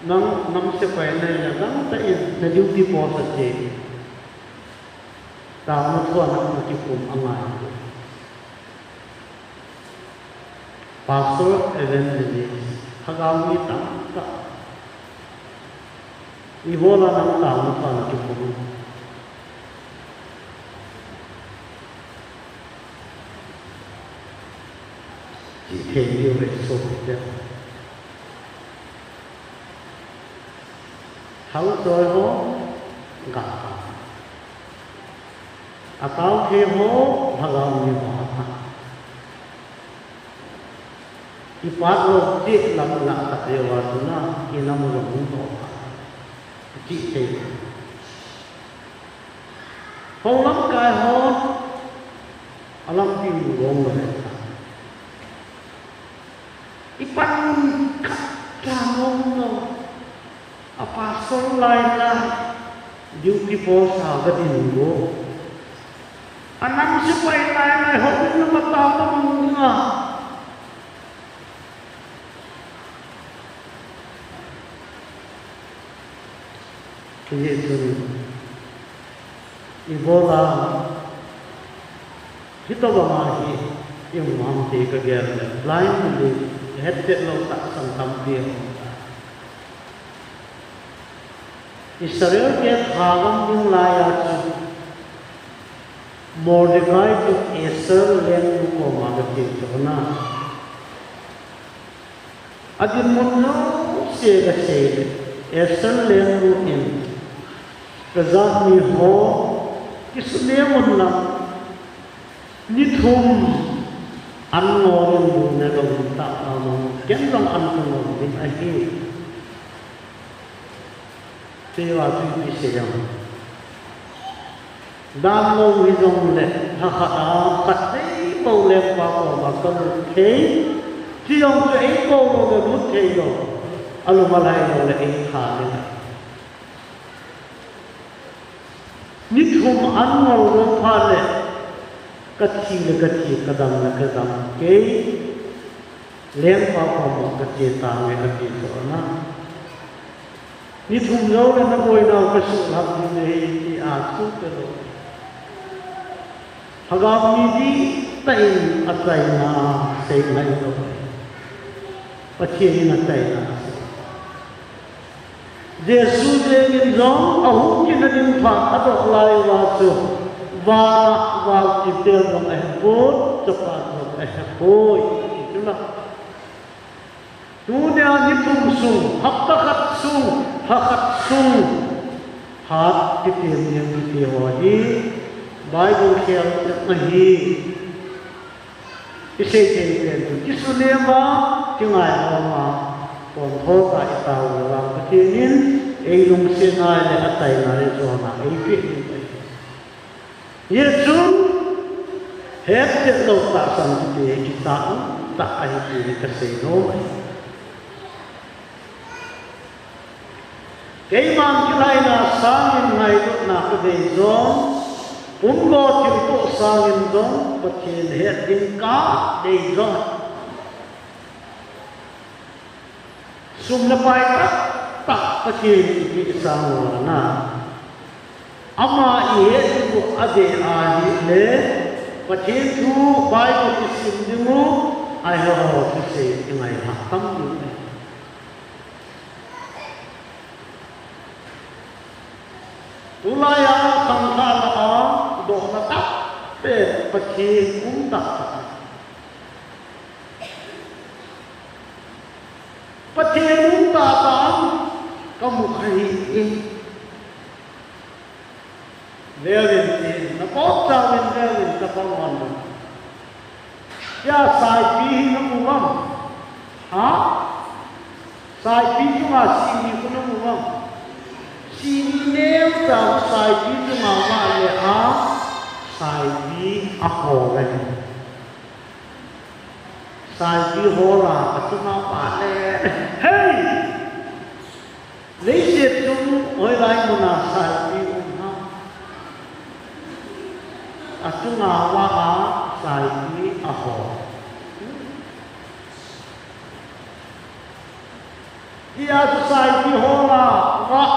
nang nam sepai nahi le, nang tah in na duty post a che, taona thu a na kikum angai. Pastor, evangelist, Lhagao mi tamtah. Ibola nang taona thu a na kikum. Ti thei diu ve so te. Thao choi ho, ga. Atao thei ho, lhagao mi ho. Ipat lou ti lam la ta te wa tu na, inam lou to. Ti te. Ho lamkai ho, alampi gong lou. Ipan khat kya ngom lou. A pastor lai la, duty post a ga ding go. Anam sepai lai lai ho na mata pa mung nga. Ye tu. Ibola. Hitobang ahi, i um ham ti ka gel le, blindly, hetchet lou tahsan tampi a um ta. Israel te tha gam ding lai a chu, Mordecai chu Esther lengnu koma ga che chu na. Adinmun jouse kasei le, Esther lengnu in, kajat mi ho, kisune mun na, ni thum an ngol in bu ne lou ta, a, ken jong an ngol ding ahi. Te va tu ti se jong. Dan lou hi jong le, ha khat a, khat nei bou lengpa koma ka lut thei. Ti jong chu ei kou lou le lut thei lou. A lou ma lai lou le ei tha le. Ni thum an ngol lou pha le, ka thi le ka thi, ka dam le ka dam. Kei, lengpa koma ka che tange a ti chu na. Ni thum jou le na boinau ka suhlhap ding ahi ti a thu pe lou. Lhagao mi dihtah in achaina sei ngai lou. Pathen in achaina sei. Jesu jeng in jong ahung kit na ding phat adoh lai uva chu, vana val kitel jong ahepoi, chapa jong ahepoi, ti chu na. Tunia ni thum sung, hapta khat sung, lha khat sung, phat kitem ding kiti ho hi, Bible khel ahi. I sei thei pen chu, kisune ma, kingai ma, pon tho ta i tao le vang Pathen in, ei lungset ngai le achaina le jona ei pe ding ahi. Jesu, hetchet lou tahsan kiti hi kitah tah ahi ti hi kasei nom ahi. Keiman kilaina sangin ngailutna kadei jong, pumgo thilto sangin jong, Pathen het ding kadei jong. Sum le pai tahtah Pathen in eipeh sang uva na. Ama ihet diu adei ahile, Pathen thu Bible isim diu, ahiho thusei ingailha tam diu ahi. Tulai a khangthah lah a dohna tahbeh Pathen um tahtah. Pathen um tahtah kamu kha hih e. Veuvin ti, na bopcha uvin veuvin, chapang hon. Hia saipi hi na mu uvam? Ha? Saipi chunga sihni khu na mu uvam? Sihni neocha saipi chunga vale a, saipi ahol ahi. Saipi hol a, achunga vale. Hei! Leiset chung hoilai muna saipi um ham? Achunga vah a saipi ahol. Hia chu saipi hol a, vah.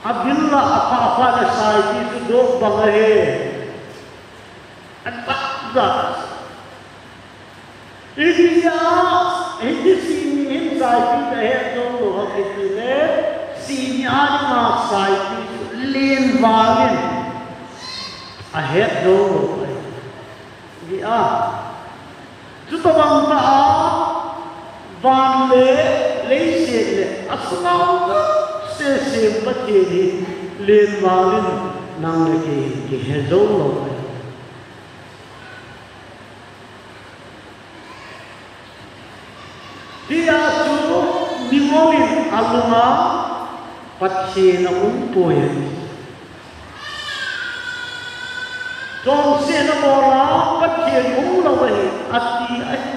Abil a, apha pha le saipi chu doh bang ahi. Atah jat. Itia, hiti sihni hin saipi ahet jong lou ham itile, sihni a dinga saipi chu len val in ahet jong lou ahi. Hia, chutobang tah a, van le leiset le asunga um Sem Pathen hi lenval in nang le kei kihe jou lou. Tia chu mingol in alunga Pathen aum poi. Chonsetna bola Pathen um lou ahi, ati ahi.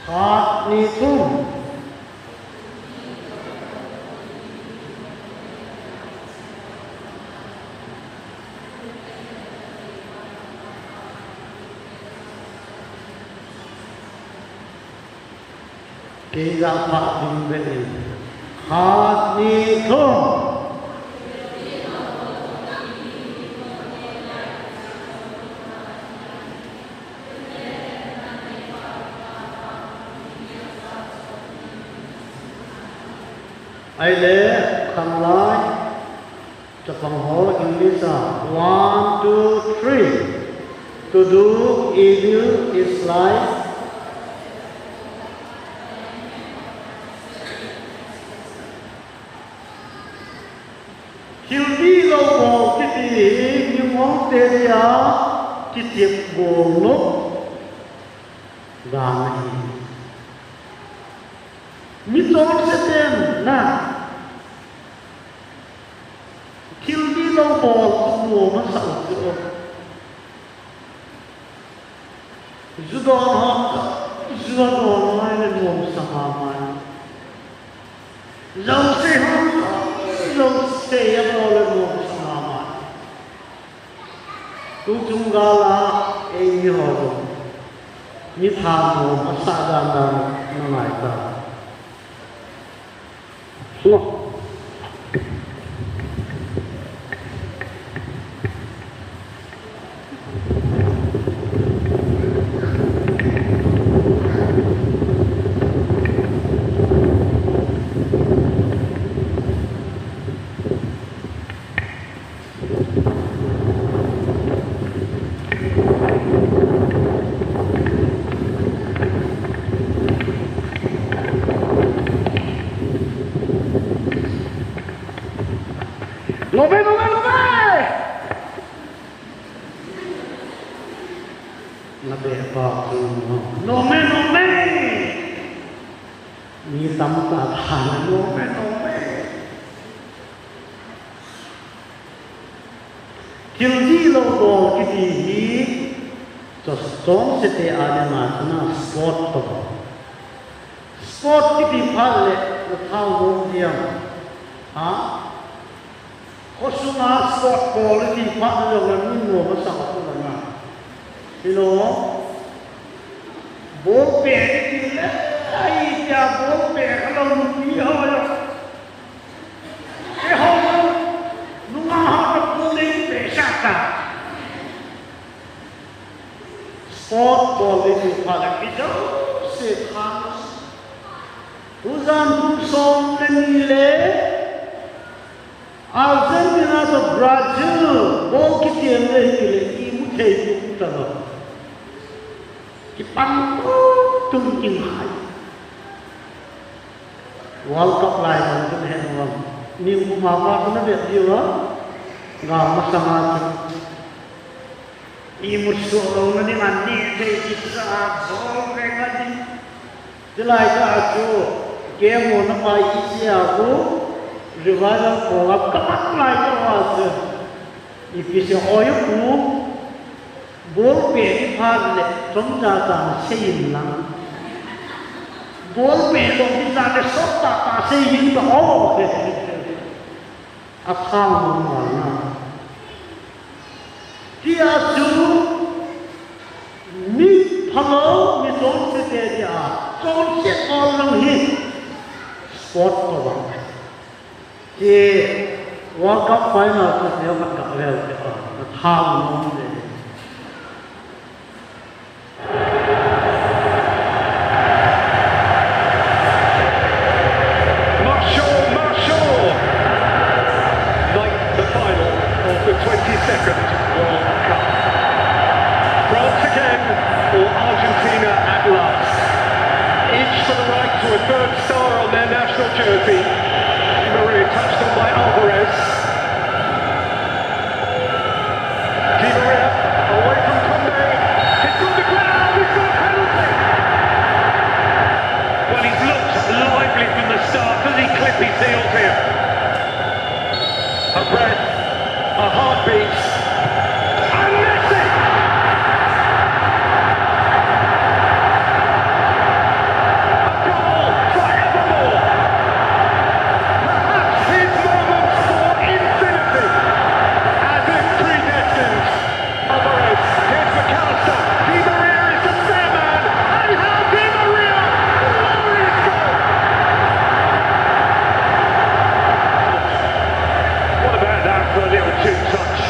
Khat, ni, thum. Kei ja pha ding ve in. Khat, ni, thum. Ahile, khanglai. Chapang ho English a, one, two, three. To do evil is like. Thil dihlou bol kiti hi mingol te dia kitep bol lou dan ahi. Mi chonse ten na Thil dihlou bol chu nom asa u chu. Ju don ho, ju don ho le nom sa mama. Jouse ho, jouse abol le nom sa mama. Tuchung gal a eimi ho chu mi thanom asa dan dan na ngai ta. Nome, nome, nome! Nome pa, nome, nome! Ni tam ta tha, nome, nome! Thil dihlou bol kiti hi, chonse te a dinga chun sport to. Sport kiti phat le, na thao nom diam. Ha? Khosunga sport bol kiti phat le, na min nom asa u na. Hilo. Bol pe kiti le, ai tia bol pe ka lo nu pi ho yo. Eiho, nungah ho toh pulin pehsah ta. Sport bol le tu pha le kijouse pha. Tujan kum som le ni le Argentina toh Brazil bol kiti le hile imu thei tu ta lo. Kipan tum kingai. World Cup lai bang chu nahet uvem. Nikum a pat chu navet diu a. Gal masanga chu. Imut soh louna dinga neh thei kisa a bol veng a ding. Chulai tah a chu game ho na pai kisia khu Revival program kapat lai tah a chu. Ipi sei oi u, bol pet phat le chomcha cha sei in lang. Bol pet lou ding tah le sot tah tah sei in ta o. A khang mong wal na. Tia chu mi phalou, mi chonse te dia, chonse ol lang hi sport ko bang. Ti World Cup final chu neo khat kap leu te a, na thau nom le. Martial, Martial! Night the final of the twenty-second World Cup. France again, or Argentina at last? Each for the right to a third star on their national Jersey. Di Maria touched on by Alvarez. Di Maria away from Koundé. He's got the ground. He's got a penalty. Well, he's looked lively from the start. Does he clip his heels here? A breath, a heartbeat, and Messi! A goal forevermore. Perhaps his moment for infinity, as if predestined. Alvarez, here's McAllister. Di Maria is the fair man, and how Di Maria! Glorious goal! What about that for a little two touch?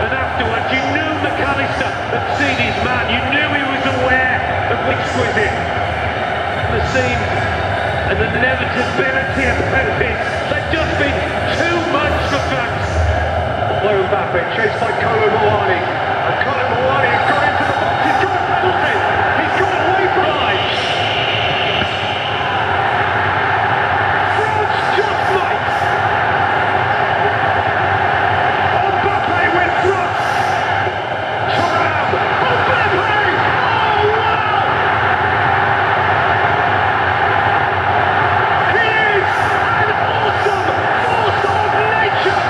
And afterwards, you knew McAllister had seen his man. You knew he was aware of the exquisite. The scene and the inevitability of penalties, they've just been too much for France. Mbappe, chased by Kolo Muani. And Kolo Muani has got into the box. He's got a penalty. He's got away from France just might. Mbappe with thrust. Thuram. Mbappe! Oh, wow! He is an awesome force of nature.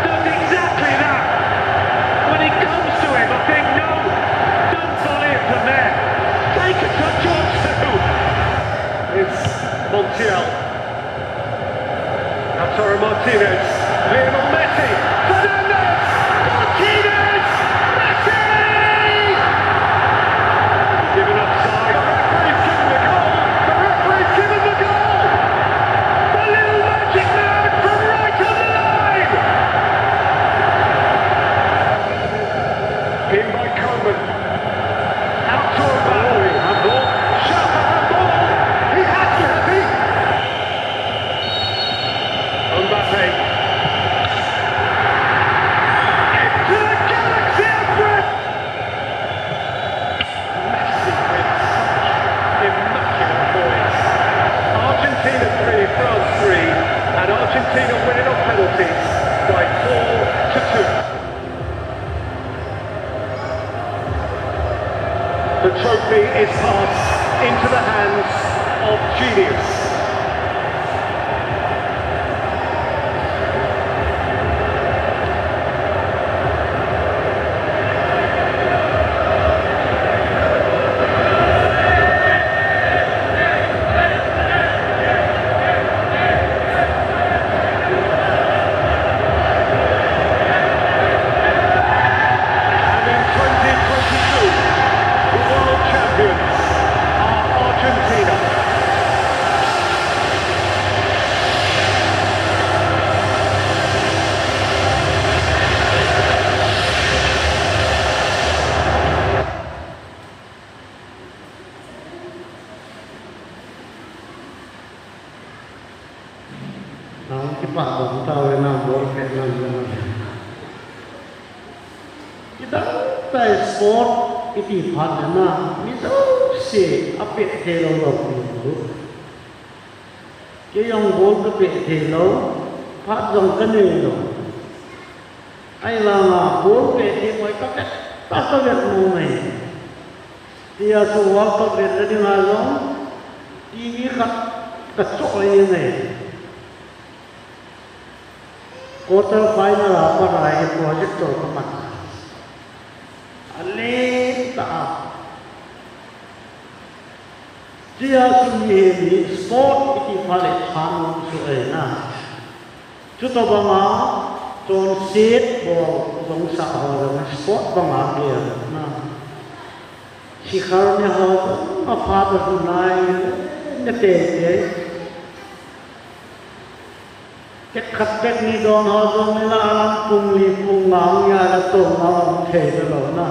Does exactly that. When it comes to him, I think, no, don't volley it from there. Take a touch or two. It's Montiel. Lautaro Martinez. Lionel Messi. Fernandes. Martinez. Messi! Given offside. The referee's given the goal. The referee's given the goal. The little magic man from right on the line. In by Coman. Out to Mbappe. Handball. Shout for handball. He has to have it. Mbappe. Into the galaxy, Alfred! Messi with such immaculate poise. Argentina three, France three, and Argentina win it on penalties by four to two. The trophy is passed into the hands of genius. And in twenty twenty-two, the world champions are Argentina. Nang kipah bang tao le nang ball pet nang le nang. Kidang tai sport iti phat le na, mi jouse a pet thei lou lou pi tu. Kei jong ball ka pet thei lou, phat jong ka nei lou. Ahivanga ball pet thei moi ka vet, ta ka vet mong mai. Tia chu World Cup vet na dinga jong, T V khat ka choh jeng e. Quarter final a pat a hi projector ka man. A leng tah a. Tia chu mihem hi sport iti phat le thanom chu ahi na. Chutobanga chonset bol jong sah ho jong sport banga gel na. Sikhar ne ho jong aphat a hunai ne tete. Tek khat tek ni don ho jong ni la alang pung li pung nga hung ya la tong ma hung thei ta lou na.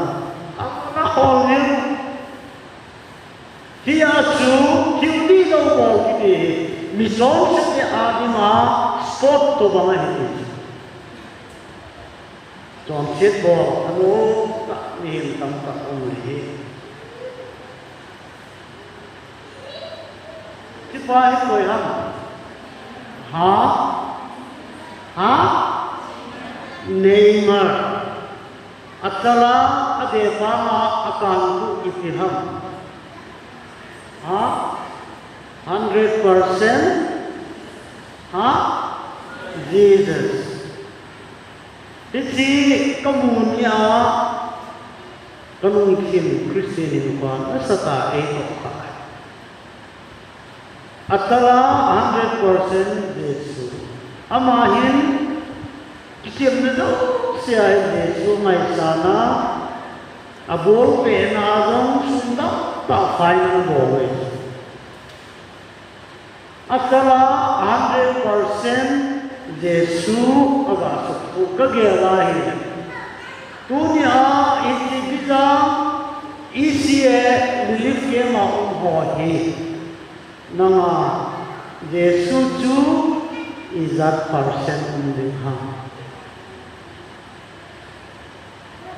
Ama hol ni. Hia chu thil ti lou bol kiti hi. Mi chonset te a dinga sport tobang ahi ti. Chonset bol anom tah mihem tamtah um le hi. Hipa hi koi ham? Ha? Ha? Neymar. Achal a, adeh banga, akang khu ipi ham? Ha? Hundred percent? Ha? Jesus. Hiche kamu nia, kalungthim Christian hinkhoa nasatah a eitoh kha. Achal a hundred percent Jesu. Ama hin, kichemna jousea hin Jesu ngaisang a, abolpehna jong sum tamtah finance bol e. Achal a hundred percent Jesu aga sukhu kagel ahi. Tunia hiche visa, E C A relief camp a um ho hi. Nanga Jesu chu ijat percent um ding ham?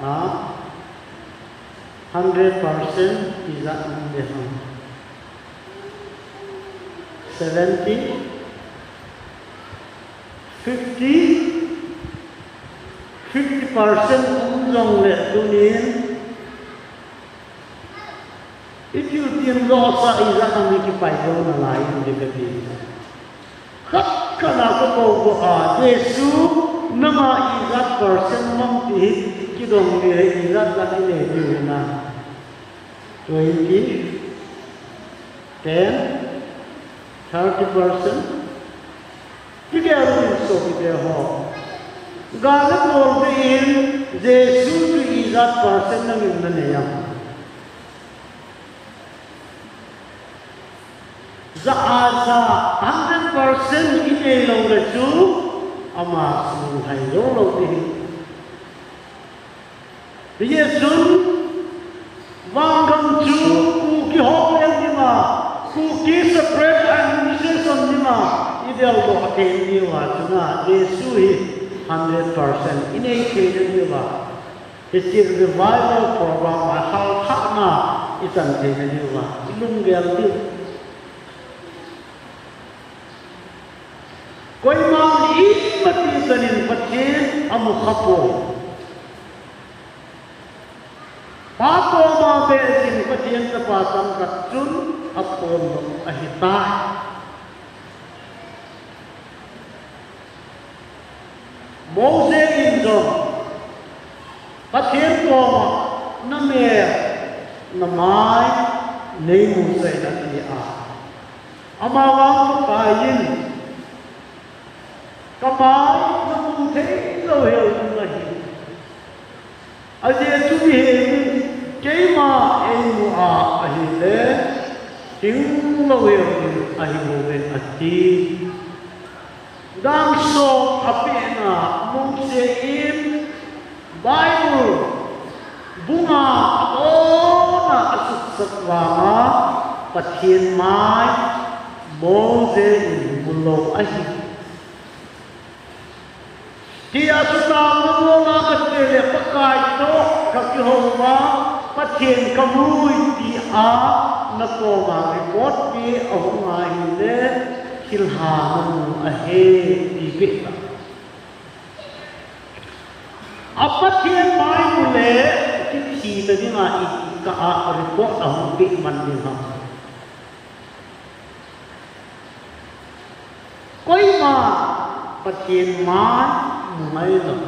Ha? Hundred percent ijat um ding ham? Seventy? Fifty? Fifty percent um jongle tunin, i thil tin lou sa ijat ham ikipai jou nalai in ding kati. Khat khat a kakou bou a, Jesu, nanga ijat percent mang ti hi kidong ding le ijat ijat inei diu ham? Twenty, ten, thirty percent. Kigel in sopite ho. Gal le bol ding in Jesu chu ijat percent nangin nanei am? Jat a jat hundred percent inei lou le chu ama sunghai jou lou ding. Hijeh chun, vangam chu Kuki ho leng dinga, Kuki separate administration dinga, ideldoh thei diuva chun, Jesu hi hundred percent inei thei diuva. Hiche revival program a halthahna ichan thei diuva, ilunggel diu. Koiman imacha chanin Pathen amu khapoi. Pa koma beh jing Pathen chapa tamtah chun aphondoh ahitai. Mose in jong Pathen koma, namel, namai neimu sah in ati a. Amavang Pakai in, kamai namu thei lou hel ding ahi. Ajeh chu mihem in keima eimu a ahile, hing lou hel ding ahi bouve ati. Dangso apehna Mose in Bible bunga aona asuksah vanga Pathen mai Mose in mulou ahi. Tia sutang na mona kati le Pakai toh kakihou va, Pathen kamui tia nakoma report pe ahung ahile, thilha namu ahi, ti peh ta. A Pathen mai mu le, kithi ta dinga iti kah a report ahung peh man ding ham? Koima Pathen mai mu ngai lou.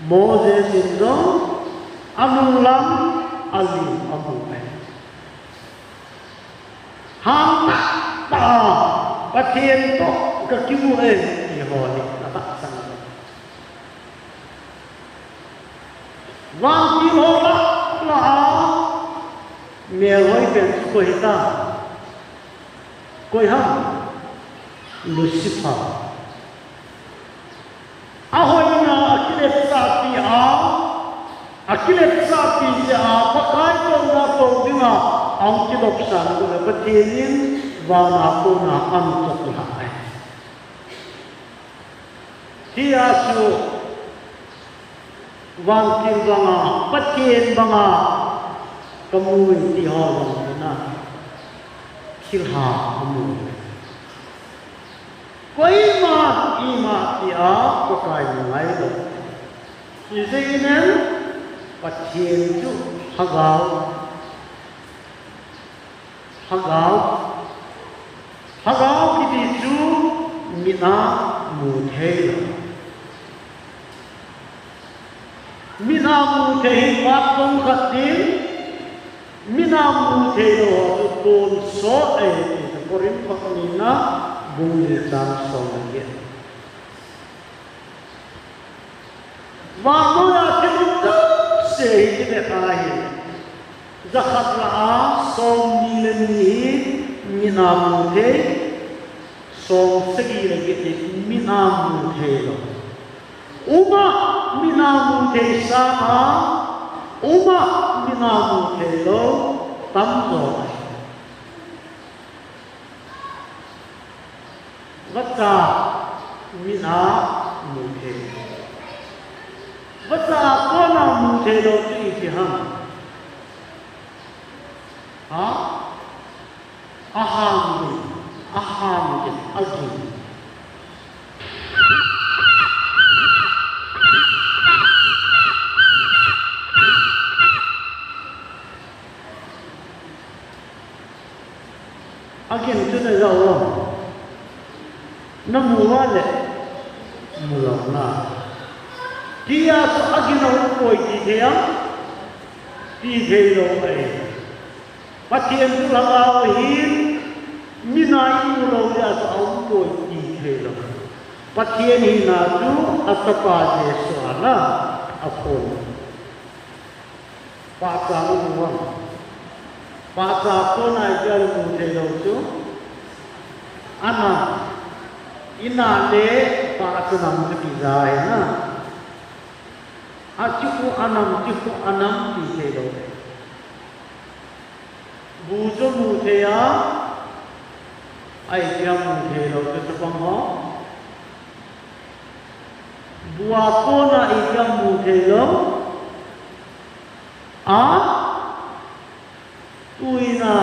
Moses in jong anung lang alim amu e. Hangtah tah a Pathen toh kakimu e, ti ho hi atahsan. Vantil ho lah lah a melhoi pen chu koi hitam? Koi ham? Lucifer. Ahoina akilepsahpi a, akilepsahpi jeh a, Pakai touna tou dinga ahung kilopsan u le Pathen in vana kona ahin chop lhah e. Hijeh chun, vantil banga, Pathen banga, kamu e ti ho jong in, thilha amu e. Koima ima tia Pakai nangai lou. Ijeh inem? Pathen chu lhagao. Lhagao. Lhagao kiti chu mit a mu thei lou. Mit a mu thei hi phat tong khat ding, mit a mu thei lou ho chu tonsot ahi ti chu Korinth thot nina bung li chang som le get. Vannoi a thil um jouse hi kine kha hi. Jakhat lah a somni le ni hi mit a mu thei, somsagi le get hi mit a mu thei lou. Um a mit a mu thei sanga, um a mit a mu thei lou tamjo ahi. Vacha mit a mu thei. Vacha kona mu thei lou chu iti ham? Ha? Ahang gin, ahang gin, agin. Agin chu najah u ham? Namu uva le, mu lou na. Tia chu agin ahung poi ti thei am? Ti thei lou ahi. Pathen chu lhagao ahin, mit a imu lou jeh a chu ahung poi ti thei lou. Pathen hina chu a Chapa Jesu a na aphon. Pahcha namu uvam? Pahcha kona itia mu thei lou chu. Anam. Ina le pahcha nam chu kija ahi na. Achu khu anam, chu khu anam ti thei lou. Bu chu mu thei a, a itia mu thei lou chu chapang ho. Bu a kona itia mu thei lou. A, tuina.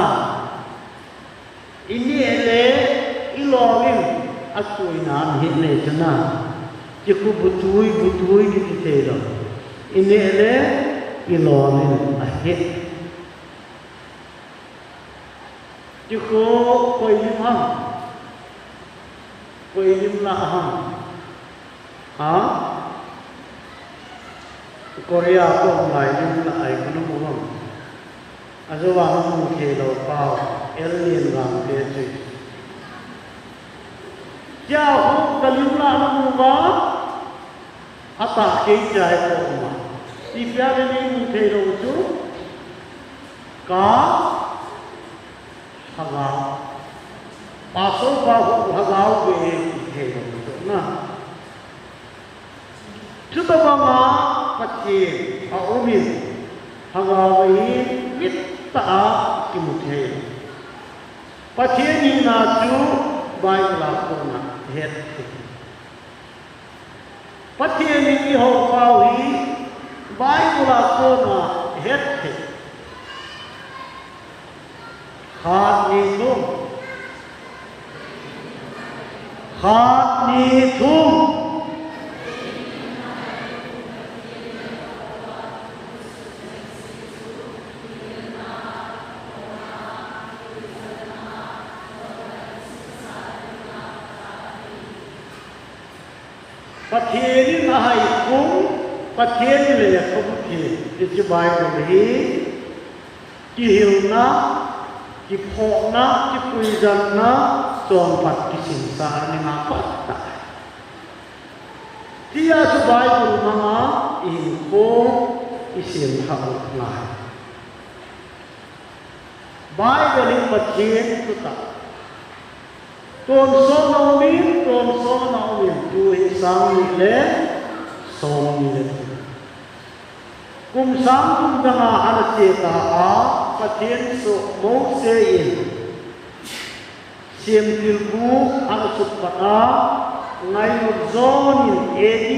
Ineh le ilolin, atuina ahi le chana. Chu khu bu tui, bu tui kiti thei lou. Ineh le ilolin ahi. Chu khu koi lim ham? Koi lim lah ham? Ha? Korea a kaum lai lim lah ahi, koi namu uvam? Ajou a namu thei lou pau, alien lang te chu. Chu khu ka lim lah namu uva? Atah kei chai ko ma. Ipi a le neimu thei lou chu? Ka lhagao. Pastor pa khu lhagao ve ti thei lou chu na. Chutobanga Pathen aumin, lhagao ahin, mit tah a kimu thei. Pathen hina chu Bible a kona het thei. Pathen in eihou pau hi Bible a kona het thei. Khat, ni, thum. Khat, ni, thum. Pathen in ahai khum, Pathen in le lekhabu thim, hiche Bible hi kihilna, kiphohna, kipuijanna, chonphat kisinsahna dinga phatah. Tia chu Bible manga ihinkho isemlhah u ngai. Bible hi Pathen thutah. Tonsot na umin, tonsot na umin, tu hi sang ni le som ni le thum. Kum sang thum danga ana che ta a, Pathen soh Mose in semtilbu ana sutpat a, ngailut jonin A D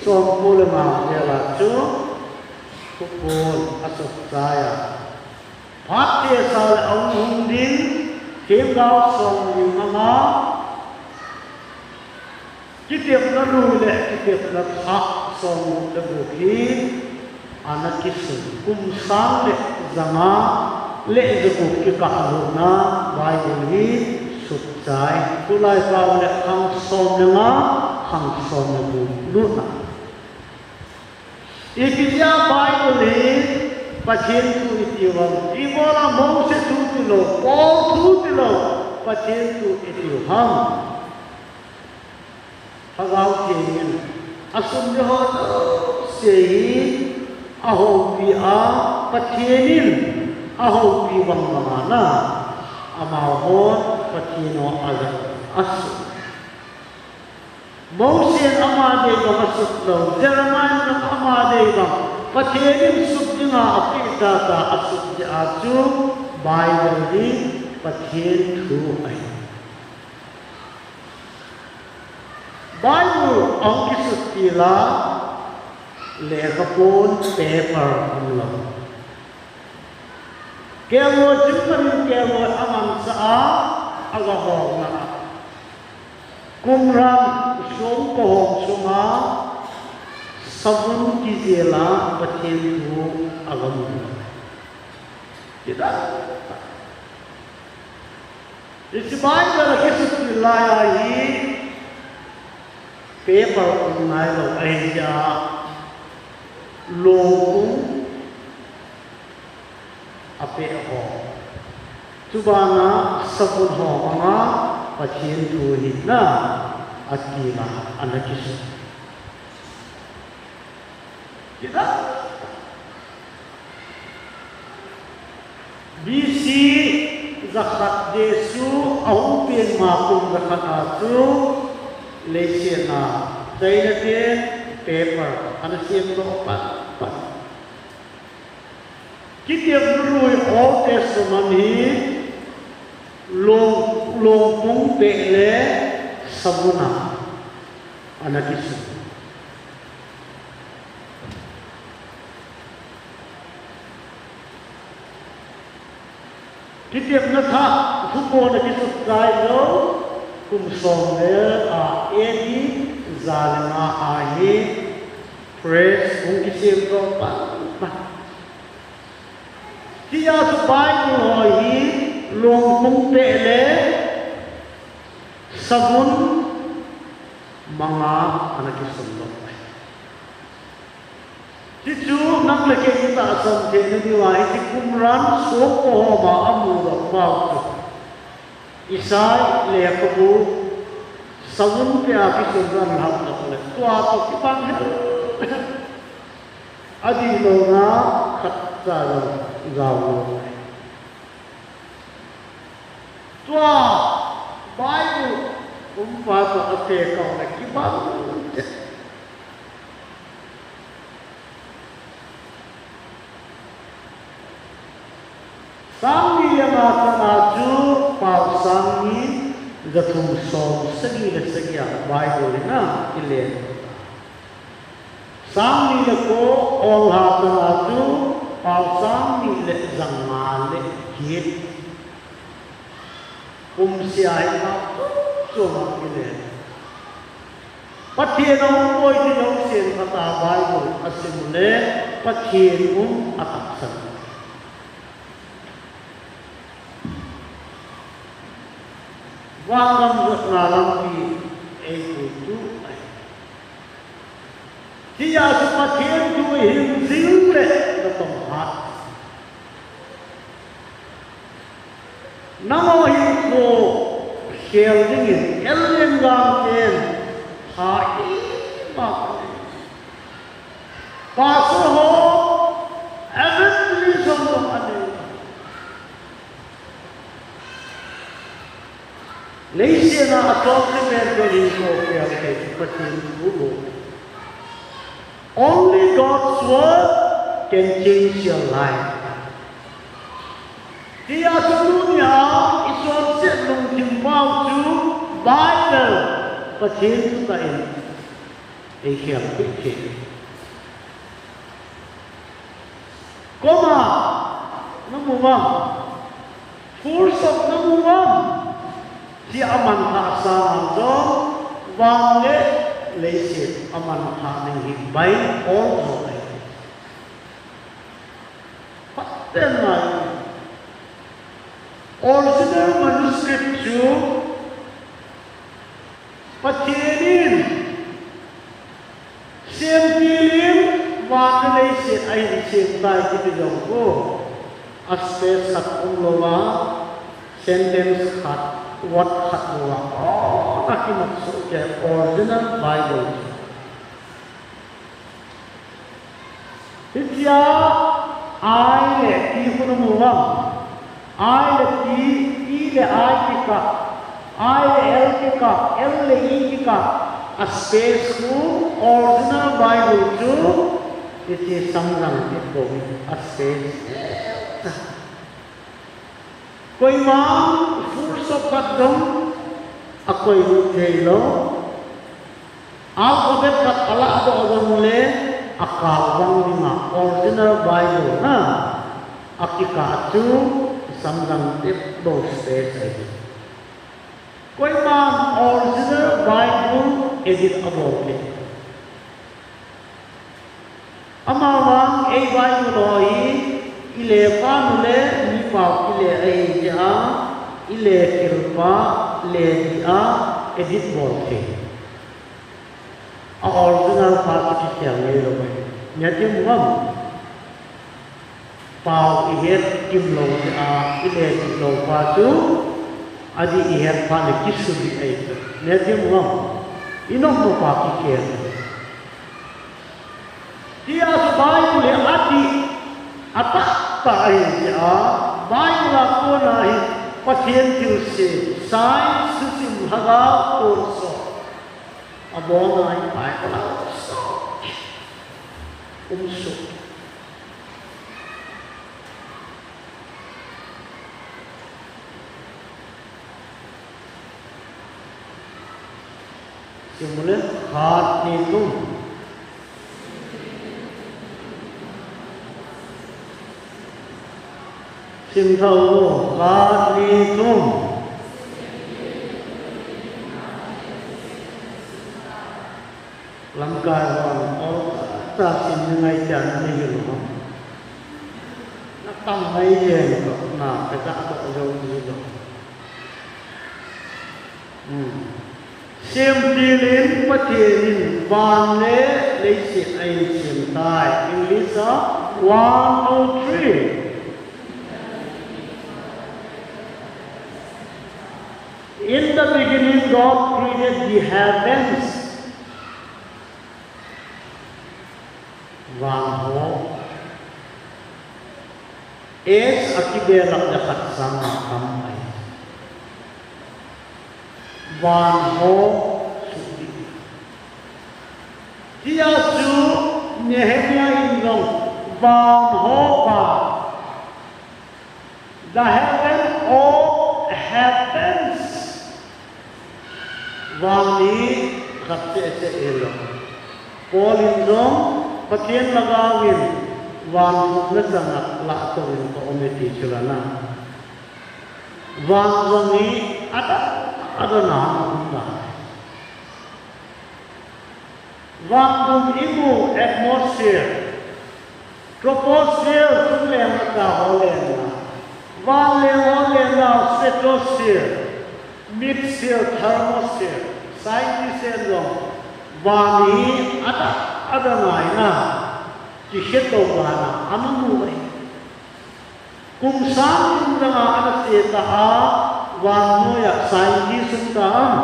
somko le nga vel a chu Thuphon asot chai a. Phat thesa le ahung hung ding, themgao som ni manga, Kitepna lui le kitepna thah sawmgup le gup hi ana kisun. Kum sang le zanga le zagup kikah lutna Bible hi sutchai. Tulai pau le khang sawm le nga, khang sawm le gup lutna. Ipi jeh a Bible hi Pathen thu itiu ham? Ibola Mose thu tilou, Paul thu tilou, Pathen thu itiu ham? Lhagao Theng in asun ding ho jouse hi ahoupi a, Pathen in ahoupi bang bang a na, amahon Pathen ho a jal a sun. Mose in ama dei bang asut lou, Jeremiah in ama dei bang, Pathen in sut dinga apeh tah tah asut jeh a chu Bible hi Pathen thu ahi. Bible ahung kisut til a lekha pon, paper umlou. Kelngoi chun panin kelngoi amansah a, aga hawlna a, kumran songko hawng sunga savun kijel a Pathen thu aga mu. Hiche Bible a kisut til lai a hi paper um nailou ahi, a longkung apeh ho, chubana savun ho banga Pathen thu hi na, atil a ana kisun. Hiche B C jakhat Jesu ahung pen ma kum jakhat a chu leiset a China ten paper ana semdoh pan pan. Kitepna lui Old Testament hi long, longkung peh le savun a ana kisun. Kitepna thah, thupon a kisut chai lou, kum sawm le nga, A D ja le nga a hi press hung kisemdoh pan pan. Hiche a chu Bible ho hi longkung peh le savun manga ana kisun lou. Hichu nang le kei i tahsan theina diuva hiche kumran songko ho ma amudoh pau chu Isaiah lekhabu savun peh a kisun ran lhah lou le tua toh kibang hel. Adihlouna khatcha jong jao lou. Tua Bible umpa toh atekah le kibang. Sang ni le nga chana chu pao sang ni jathum som sagi le sagi a Bible in a kilen. Sang ni le ko, Olha chana chu pao sang ni le janga le get. Kum sia hi pao chom a kilen. Pathen a um poi ti jousen khat a Bible asim le Pathen um atahsan. Vangam jotna lampi eipuitu ahi. Hijeh chun Pathen thu hin jing le natong hat. Nangho hinkho khel dingin L N Gangte in pha ima anei. Pastor ho, evangelist ho jong anei. Leiset a achom pen pen hinkho khel thei chu Pathen thu bou. Only God's word can change your life. Hijeh chun tunia i chonset lungthim pau chu Bible, Pathen thutah in eikhelpeh thei. Comma namu uvam, full stop namu uvam, ti amanthah sanga jong Van le leiset aman thah ding hi by all thou ahi. Pathen ngai. Original manuscript chu Pathen in Semtil in van le leiset ahin sem tai kiti jong khu, a space khat umlouva, sentence khat, word khat louva, oh, akimat soh kei original Bible. Hitia I le E khu namu vang. I le T, E le I kikah, I le L kikah, L le E kikah, a space khu original Bible chu hiche samjang tep bou hi a space. Koima full stop khat jong akoi lut theilou. Alphabet khat alah doh jongle akal vang dinga original Bible na akikah chu samjang tep bou space ahi. Koiman original Bible edit abol kei. Amavang ei Bible ho hi ile pha nu le mi pao kile ahi jeh a, ile kil pha le dia edit bol thei. A original pha chu kikhel ngeilou ahi. Nia ti mu am? Pao ihet kimlou jeh a, ile dihlou pha chu, adih ihet pha le kisudih ahi chu. Nia ti mu am? Inop nop a kikhel. Tia chu Bible hi adih atahtah ahi jeh a, Bible a kona hi Pathen thilse, science thusim, lhagao tonsot abol ngai Bible a um soh. Sim u le, khat, ni, thum. Sim tau, khat, ni, thum. Lamkai hon, ol tah sim ni ngai tia na nei hilou ham? Na tam ngai jeng toh, na peh tah toh jou hilou. Hmm. Semtil in Pathen in van le leiset ahin sem tai. English a, one, two, three. In the beginning, God created the heavens. Van ho. S a kibelap le khat sang a tam ahi. Van ho sudih. Tia chu Nehemiah in jong van ho van. The heaven of heavens. Van hi khat cheh cheh hilou. Paul in jong Pathen lhagao in van thumna chang a lah toh in ka um e ti chu la na. Van jong hi adan adan a um na. Van dum imu, atmosphere. Troposphere, chungleng a ta ho leng na. Vanleng ho leng na, stratosphere, midsphere, thermosphere. Scientist in jong van hi adan adan a um na, kihe tou dan a ana mu ahi. Kum sang kum dang a ana che ta a, vannoi a scientist um ta am?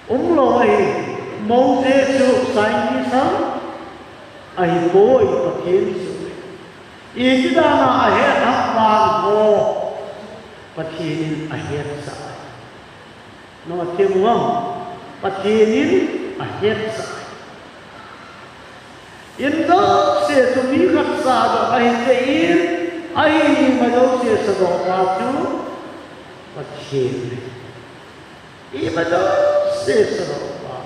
Umlou ahi. Moses chu scientist ham? Ahipoi, Pathen chu. Iti dan a ahet ham van ho? Pathen in ahetsah. Nang a them vang, Pathen in ahetsah. In jouse chu mi khat sa doh ahi jeh in, ahi ima jouse sadoh pa chu Pathen. Ima jouse sadoh pa.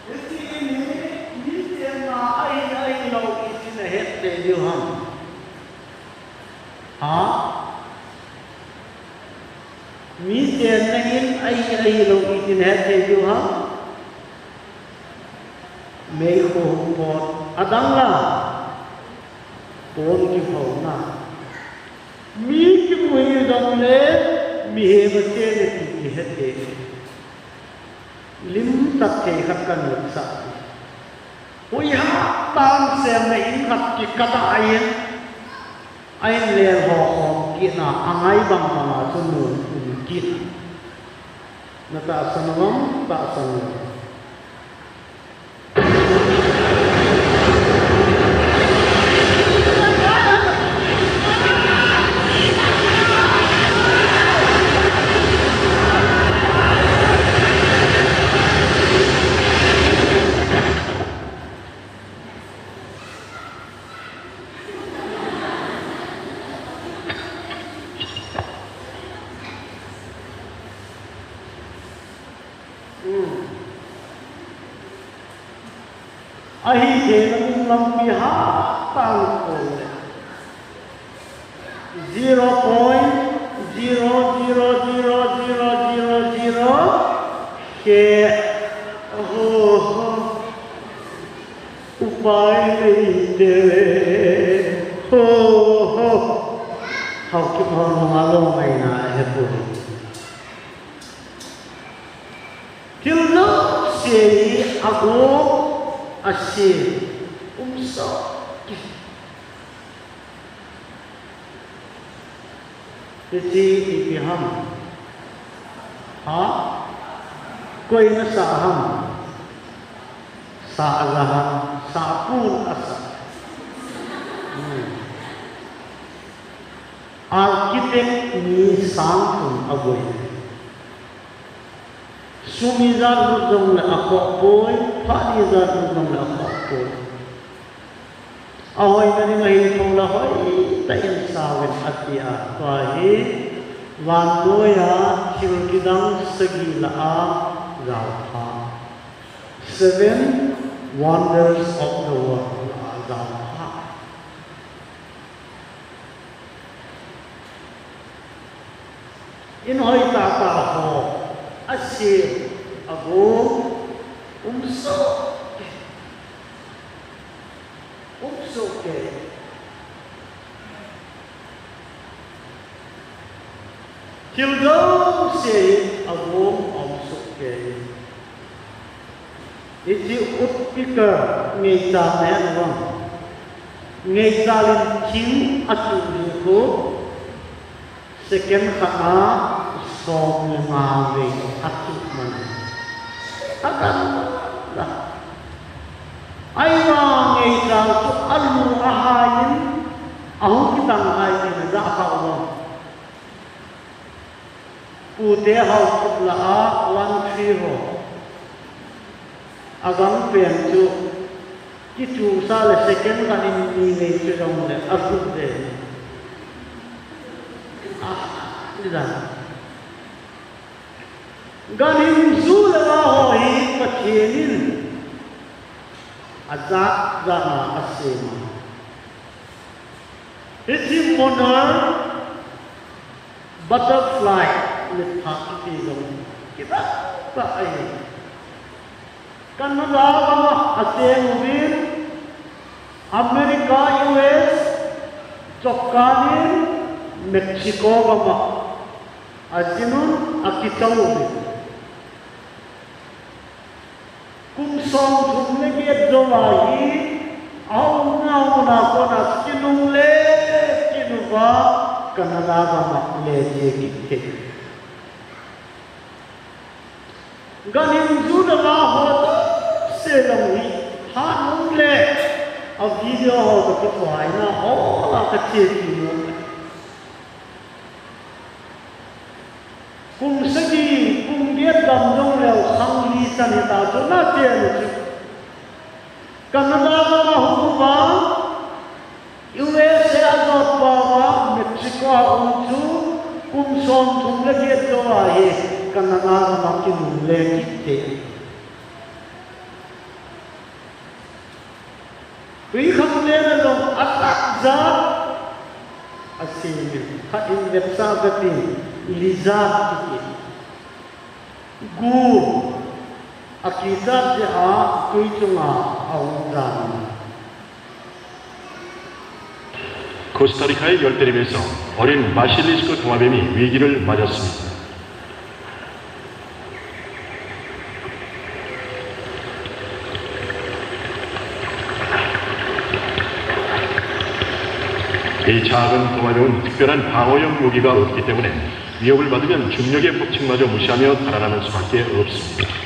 Hiche in hi, miten na ahi, ahilou, iti na het thei diu ham? Ha? Mi chenna in ahi, ahilou itin het thei diu ham? Meikhu hung pot. Adang la, pon kiphouna. Mi kimu hi jongle, mihem achen e ti kihe thei. Lim tah thei khat kan vetsah. Huiha tah semna in khat kikat a ahin, ahin lel ho khom kit na, angai bang bang a chu nun um kit. Na tahsan uvam, tahsan uvam. Hmm. Ahi theina ding lampi hatah in kol le. Zero point zero zero zero zero zero zero. He. Ho, ho. Upai neite ve. Ho, ho. Haokip ho nunga lou ngaina ahe poi. Thil jouse hi agom, asem, um soh kei. Hiche ipi ham? Ha? Koi nasah ham? Sah ja ham? Sahpun asah. Hmm. Architect mi sang thum aboi. Sum ijat lut jongle akhoh poi, phat ijat lut jongle akhoh poi. Ahoina ding ahi thou le hoitah in sauvin ati a, tua hi vannoiya thil kidang sagi lah a jaopha. Seven wonders of the world lah a jaopha. In hoi tahtah ho, asem, agom, um soh kei. Um soh kei. Thil jouse hi agom, um soh kei. Hiche woodpecker ngaicha neh vang. Ngaicha in thing atuh hi khu second khat a som le nga vei atuh man. Akan la. Ahivang ngaicha chu alu ahai in, ahung kitang hai in aja kha vang. Pute hao khup lah a one three ho. Agang pen chu kichu sa le second khat in ni nei chu jong le akhup de. Ah, ida. Ganhing ju le va ho hi Pathen in ajat jat a asem a. Hiche monarch, butterfly, le pha kiti jong kibang tah ahi. Canada gam a acheng uvin, America, U S, chomkhat in Mexico gam a ajinun akichou uvin. Kum somthum le get jou a hi, aumna mun a kona kinungle, kinuva, Canada gam a le che kit thei. Ganhing ju le va ho jouse jong hi, hanungle, a video ho toh kipuina, hola kache kit u. Kum sagi, kum get gam jong leu khang li chan hita chu na che nu chu. Canada gam a hung uva, U S A a jot uva, Mexico a um chu, kum somthum le get jou a hi, Canada gam a kinungle kit thei. Twikhanglen a jong atah jat asem in. Khat in vetsah kati, lizard kiti. Gu, akichat jeh a tui chunga aum jan. 코스타리카의 열대림에서 어린 바실리스크 동아뱀이 위기를 맞았습니다. 이 작은 동아뱀은 특별한 방어용 무기가 없기 때문에 위협을 받으면 중력의 법칙마저 무시하며 달아나는 수밖에 없습니다.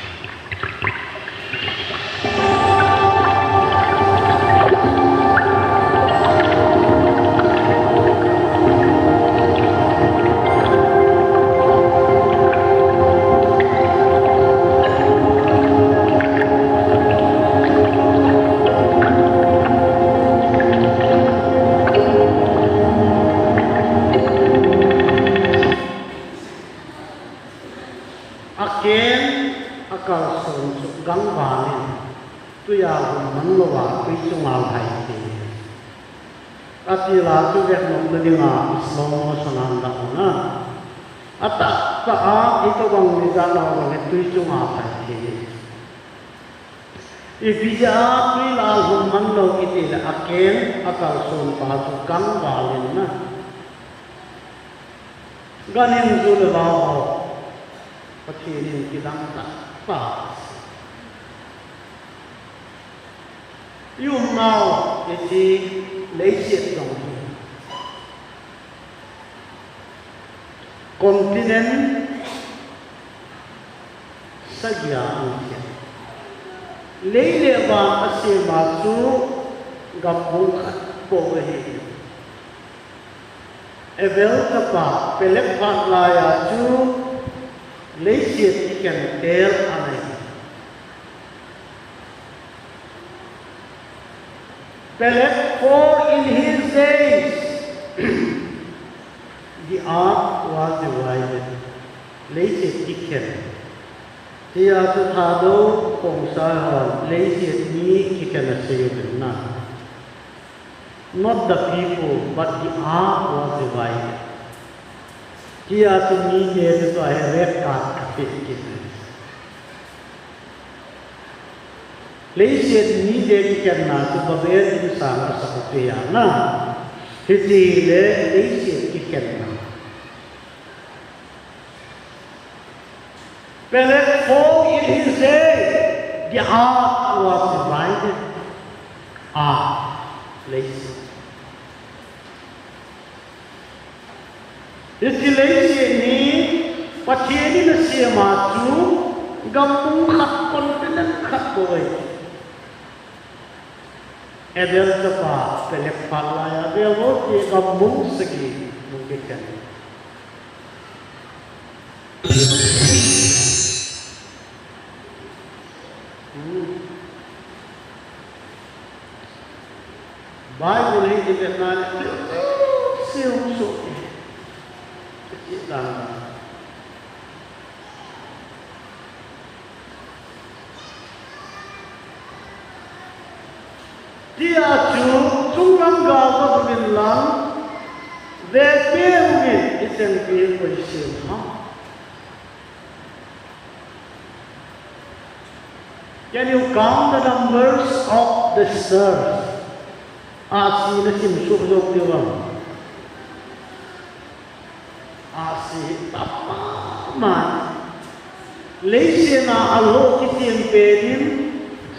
Aken, akalson chu gangvalin, tuiya lhum manlou a tui chunga lhai thei. Atila chu vetnom nadinga slow motion a dah u na. Atahtah a itobang lizard ho bang hi tui chunga lhai thei. Ipi jeh a tuiya lhum manlou kiti le aken, akalson pa chu gangvalin na. Ganhing ju le vah ho, Pathen in kidang tah tah. I umnau, hiche leiset jong hi continent sagi a um hi. Lei le van asem a chu gambung khat bou ahi. Abel chapa Peleg phat laiya chu leiset kikhen tel anei. Peleg four in his days, the earth was divided. Leiset kikhen. Tia chu Thadou Khongsai hon leiset ni kikhen asei uvin na. Not the people, but the earth was divided. Tia chu mite chu tua hi red card apeh kit. Leiset mite kikhenna chu Babel insang a sah u tia na. Hitile leiset kikhenna. Peleg four in his day, the earth was divided. Ah, leiset. Hiche leiset hi Pathen in asem a chu gambung khat, continent khat bou ahi. Abel chapa Peleg phat laiya Abel ho ti gambung sagi hung kikhen. Hmm. Bible hi ivet na le, siu su. Iti dan. Tia chu, chunglang gal ka uvin lang, vepeh uvin, i chengpi koi sem ham. Can you count the numbers of the stars? Ahsi na sim suh jou diu vem? Ahsi tam mama. Leiset a alhoh kitim pen in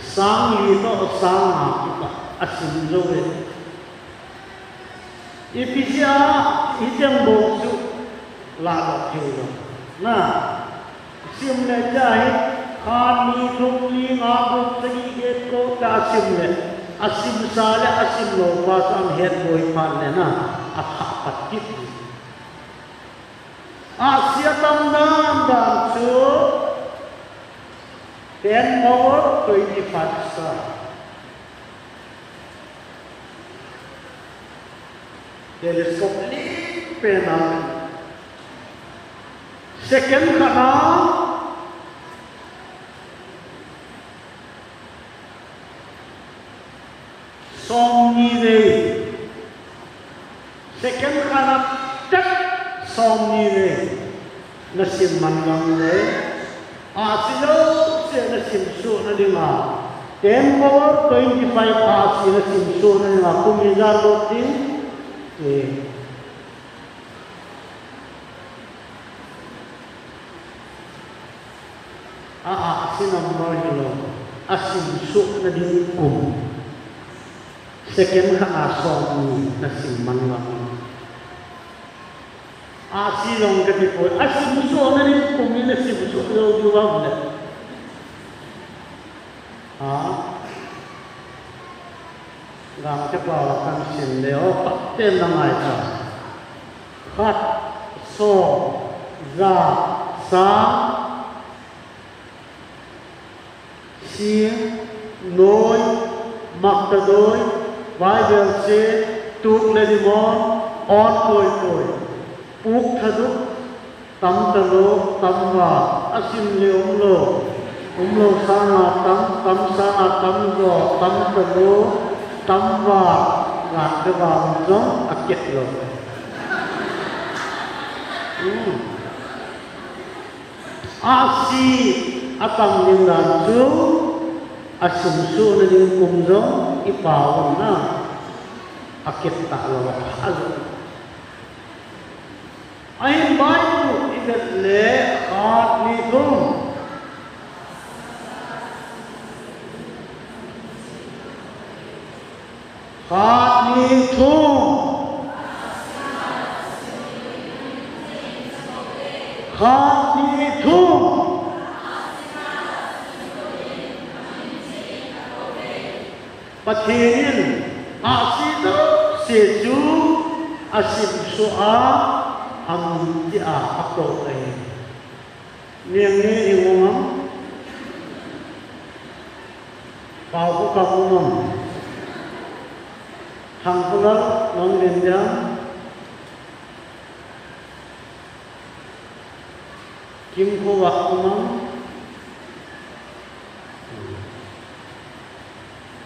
sang li toh sang nga kipah asim jou e. Ipi jeh a hicheng bou chu ladoh thei lou. Na, sim le cha hi, khat, ni, thum, li, nga, gup, sagi, get, ko, ta sim le, asim sa le asim lou pa chu ahet boi phat le na, athah pat kit. Ahsi atam dan dan chu ten power twenty five star. Telescope lim pen a, second khat a somni vei, second khat a tep Som ni le, na sim man nang le, ahsi jouse na sim suh na dinga, ten power twenty five ahsi na sim suh na dinga, kum ijat lut ding, e. A, a, ahsi number hilou, a sim suh na ding kum. Second khat a som ni na sim man nang. Ahsi jong kati poi, a sim suh na ding kum hi na sim suh jou diu ham le. Ha? Gangte pao a kan sim le, o, phaten na ngai ta. Khat, som, ja, sang, sing, noi, maktadoi, vaibelse, tuk le dimon, on koikoi, puk thadup, tam talou, tam vat, a sim le umlou, umlou sanga tam, tam sanga tam jo, tam talou, tam vat, vat le vat jong a ket lou. Hmm. Ahsi a tam ding dan chu, a sim suh na ding kum jong i pao na, a ket talou a, a jo. Ahin Bible i vet le, khat, ni, thum. Khat, ni, thum. Khat, ni, thum. Pathen in ahsi jouse chu a sim suh a, amin tia akou ahi. Niang nge i um am? Pao khu ka um am? Thangkhulal, nang len diam? Kimkhoa um am?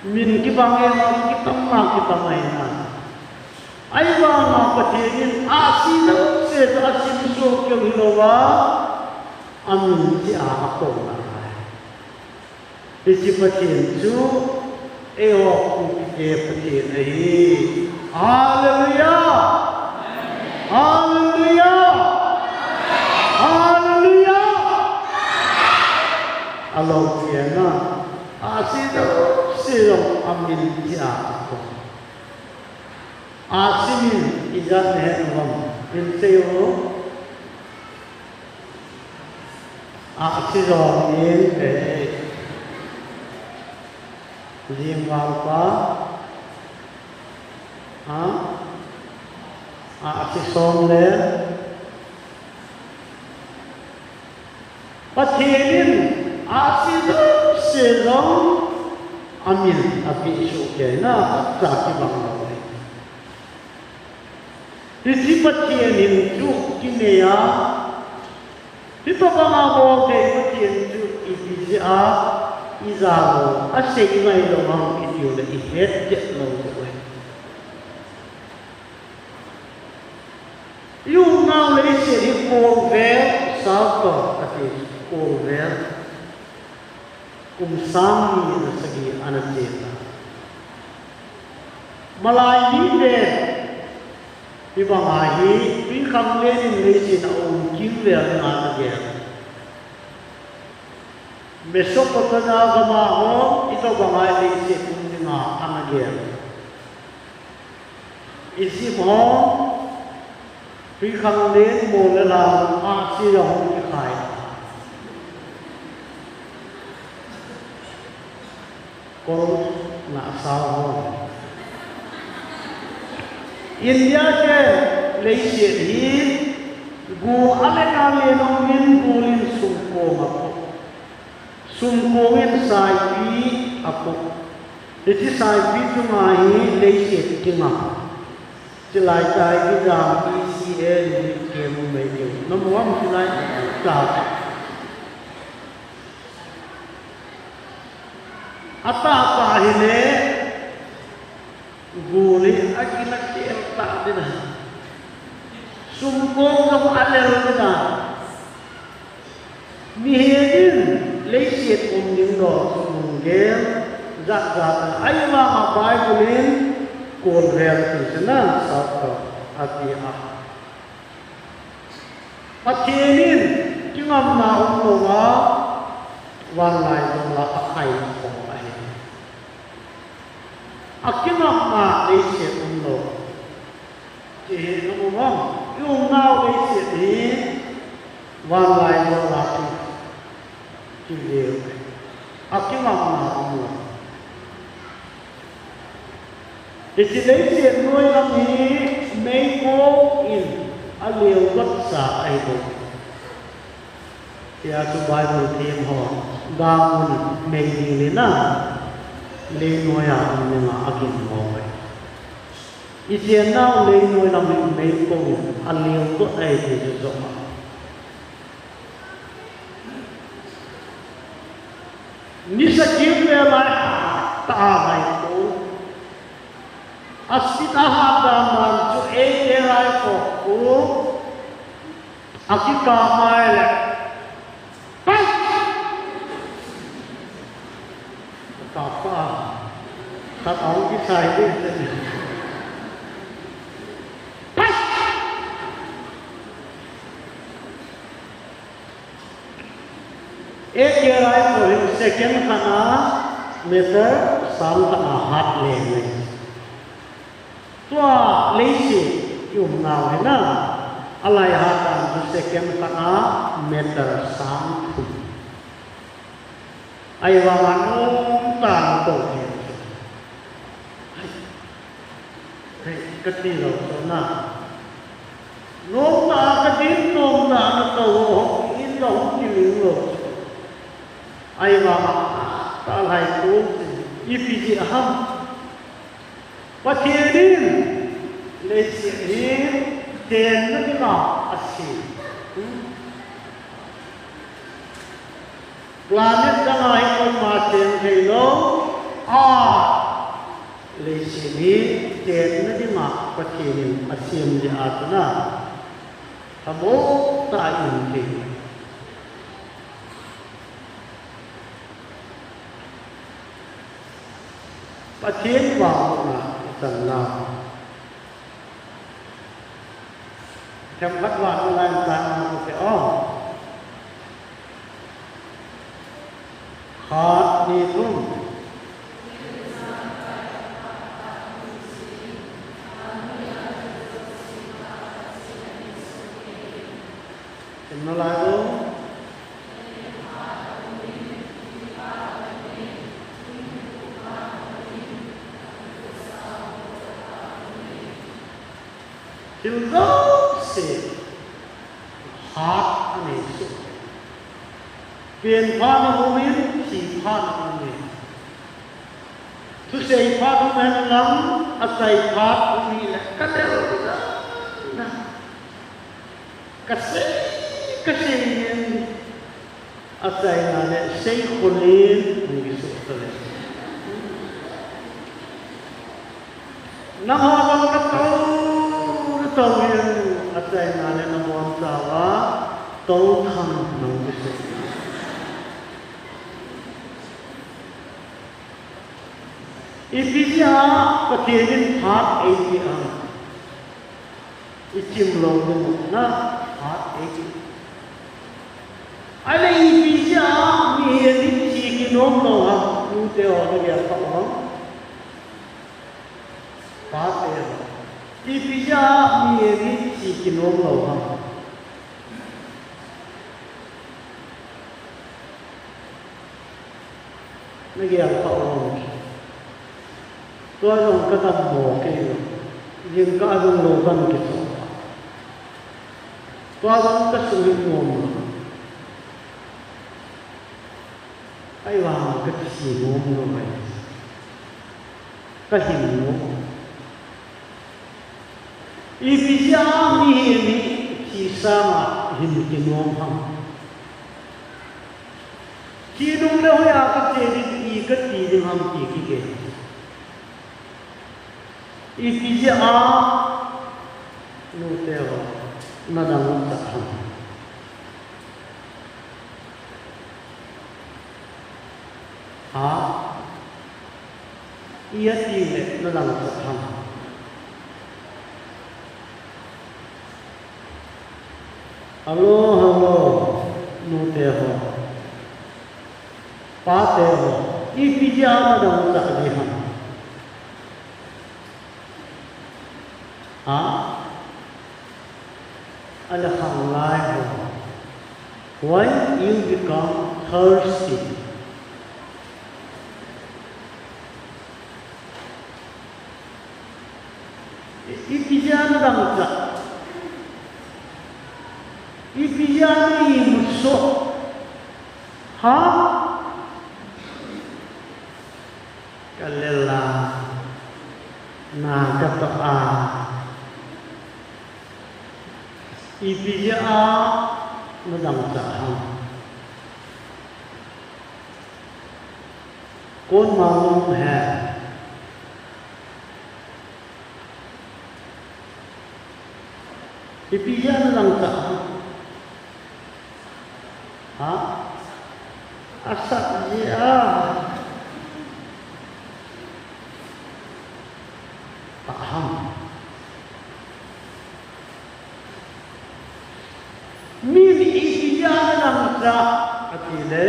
Min kibang e, min kibang ma, kibang e na. Ahivanga Pathen in ahsi jouse chu a sim suh keu hilouva, amin tia akou na ahi. Hiche Pathen chu eiho Kuki te Pathen ahi. Hallelujah! Hallelujah! Hallelujah! Alou pi na, ahsi jouse jong amin tia akou. Ahsi min ijat nahet uvam, min seiyo. Ahsi jong in, eh, jingval pa. Ha? Ahsi som le. Pathen in ahsi jouse jong amin apeh soh kei na, acha kibang lou ahi. Hiche Pathen in chu kinei a, hitobanga bol thei Pathen chu ipi jeh a ija lou, asei ngai lou ham itiu le ihet chet lou diu ahi. I umnau leiset hi kolvel, South Pole kati, kolvel. Kum sang ni le sagi ana chen a. Malai mite, hibanga hi, Twikhanglen in leiset a um kimvel dinga ana gel. Mesopotamia gam a ho, hitobanga leiset um dinga ana gel. Egypt ho, Twikhanglen mol le lam ahsi a hung kikhai. Kol nahsao ho. India te leiset hi gul a le ka le nong min gul in sumkong a ko. Sumkong in saipi a ko. Hiche saipi chunga hi leiset kinga. Chulai tai kijam E C A ni kemu mai keu. Namu am chulai ta. Atah tah hile, gul hi akila kel tah ding ahi. Sumkong jong alel na. Mihem in leiset um ding lou chu lunggel jat jat a, ahivanga Bible in kolvel ti chu na, sao ati a. Pathen in kingamna umlou a, vanlaijol a akhai khom ahi. Akingamna leiset umlou. Hiche hi namu vang, i umnau leiset hi vanlaijol a ki, kiveu. Akingamna umlou. Hiche leiset noilam hi meikong in aleo got sa ahibou. Tia chu Bible them ho, gangun mei ding le na, leinoiya um dinga agin mo ve. I chennau leinoi lam hi meikong in aleo got ahi ti chu jong a. Nisa kim le lai ta a ngai ko. Asit ahat dan dan chu ei te lai ko ko. Akikap mai le. Pai! Kap pa. Kap a hung kisai ding. Pai! Ek year ahi ko hin second khat a meter sang khat a hat le nei. Tua leiset i umnau hi na, alai hat dan chu second khat a meter sang thum. Ahivanga nomtah a natou thei chu. Hei, kati lou chu na. Nomtah a kadin, nomtah a natou ho, in ka hung kiling lou chu. Ahivanga, talhai tu, ipi jeh ham. Pathen in leiset hi tenna dinga asem. Planet dang a hi koima sem thei lou a, leiset hi tenna dinga Pathen in asem jeh a chu na, thamtah a i um thei. Pathen vangbohna i chan nau. Themkhat vang nalai tah a, khat, ni, thum. Sim nalai o. Thil jouse phat anei soh. Pen phat aum in, thi phat aum in. Thusei phat um hen lang, achai phat um hile, ka del na. Ka sei, ka sei in. Achaina le sei khol in hung kisoh tale. Nangho jong natou, natou in, achaina le nabonchauva tou thang nahung kisoh. Ipi jeh a Pathen in phat eipeh ham. I chim lou ding u na, phat eipeh. Ahile ipi jeh a mihem hi thi kinom lou ham, nute ho nagel kha u ham. Phat eipeh. Ipi jeh a mihem hi thi kinom lou ham. Nagel kha u ham. Tua jong kadam mo kei lou. Jingkah jong lou kan kichoh. Tua jong kasung in nom lou. Ahivang kati si nom lou mai. Kahing nom. Ipi jeh a mihem hi thi sanga hin kinom ham. Thi nung le hoiya kache ding, i kati ding ham ti kigel. Ipi jeh a nute ho. nadangchah ham? Ha? Ijat le nadangchah ham? Hello, hello, nute ho, pate ho, ipi jeh a nadangchah ji ham? Ha? Ahile khanglai ho, why you become thirsty? Ipi jeh a nadangchah? Ipi jeh a na imut soh? Ha? Kalel a, na katoh a, ipi jeh a nadangchah ham? Kon ma ngom he. Ipi jeh a nadangchah ham? Ha? Asat jeh a tah ham? Min ipi jeh a nadangchah ati le,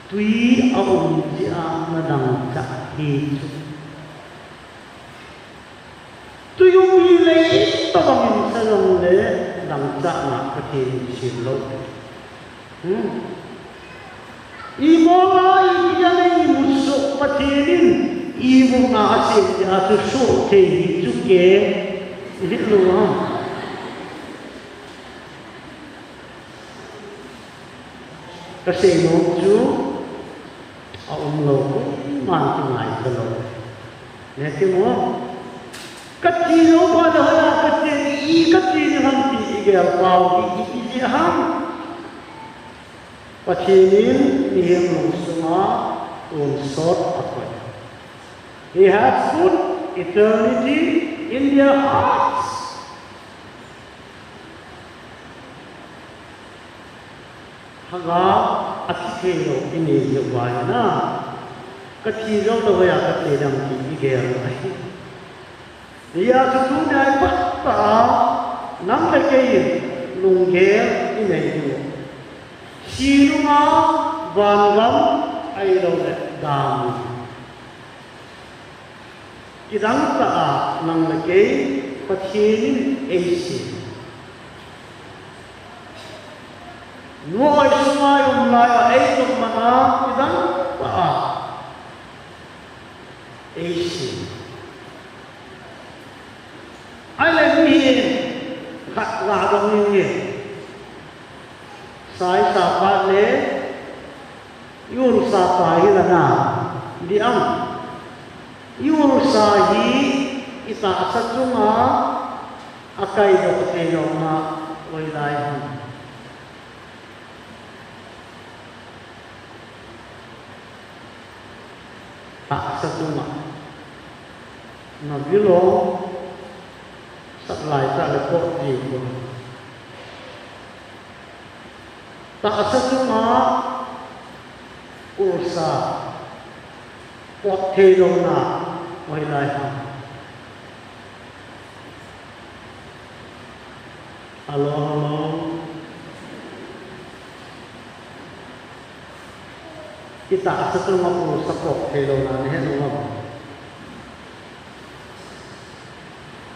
tui aum jeh a nadangchah hi chu. Tui um hile itobang in sa jongle dangchahna Pathen in sem lou. Hmm. Imut a, ipi jeh a imut soh, Pathen in imutna asem jeh a chu soh thei hi chu kei, ihet lou ham? Kasei nom chu aum lou, koiman kingai talou. Neti mo? Kati lou phat le hoiya kati, i kati ding ham ti igel pau hi, i, ipi jeh ham? Pathen in mihem lungsunga tonsot akoi. He has put eternity in their hearts. Lhagao athi thei lou inei jeh uva hi na. Kathi jou le hoiya kati ding ham ti igel ahi. Hijeh a chu tunia pat tah a nang le kei in lunggel inei diu. Si nunga vangam ahilouleh dam. Kidang tah a nang le kei Pathen in eisem. Nu oi sunga i um lai a eitum man a kidang tah a eisem. Ahile mihem khat ga dong inge. Sa isa phat le, i ulsa pa hi la na, di am. I ulsa hi i tahsa chunga akaidoh thei louna hoilai ham? Tahsa chunga. Na vil o, sap lai tah le pot ji ko. Tahsa chunga ulsa pot thei louna hoilai ham? Hello, hello. I tahsa chunga ulsa pot thei louna nahet nom am?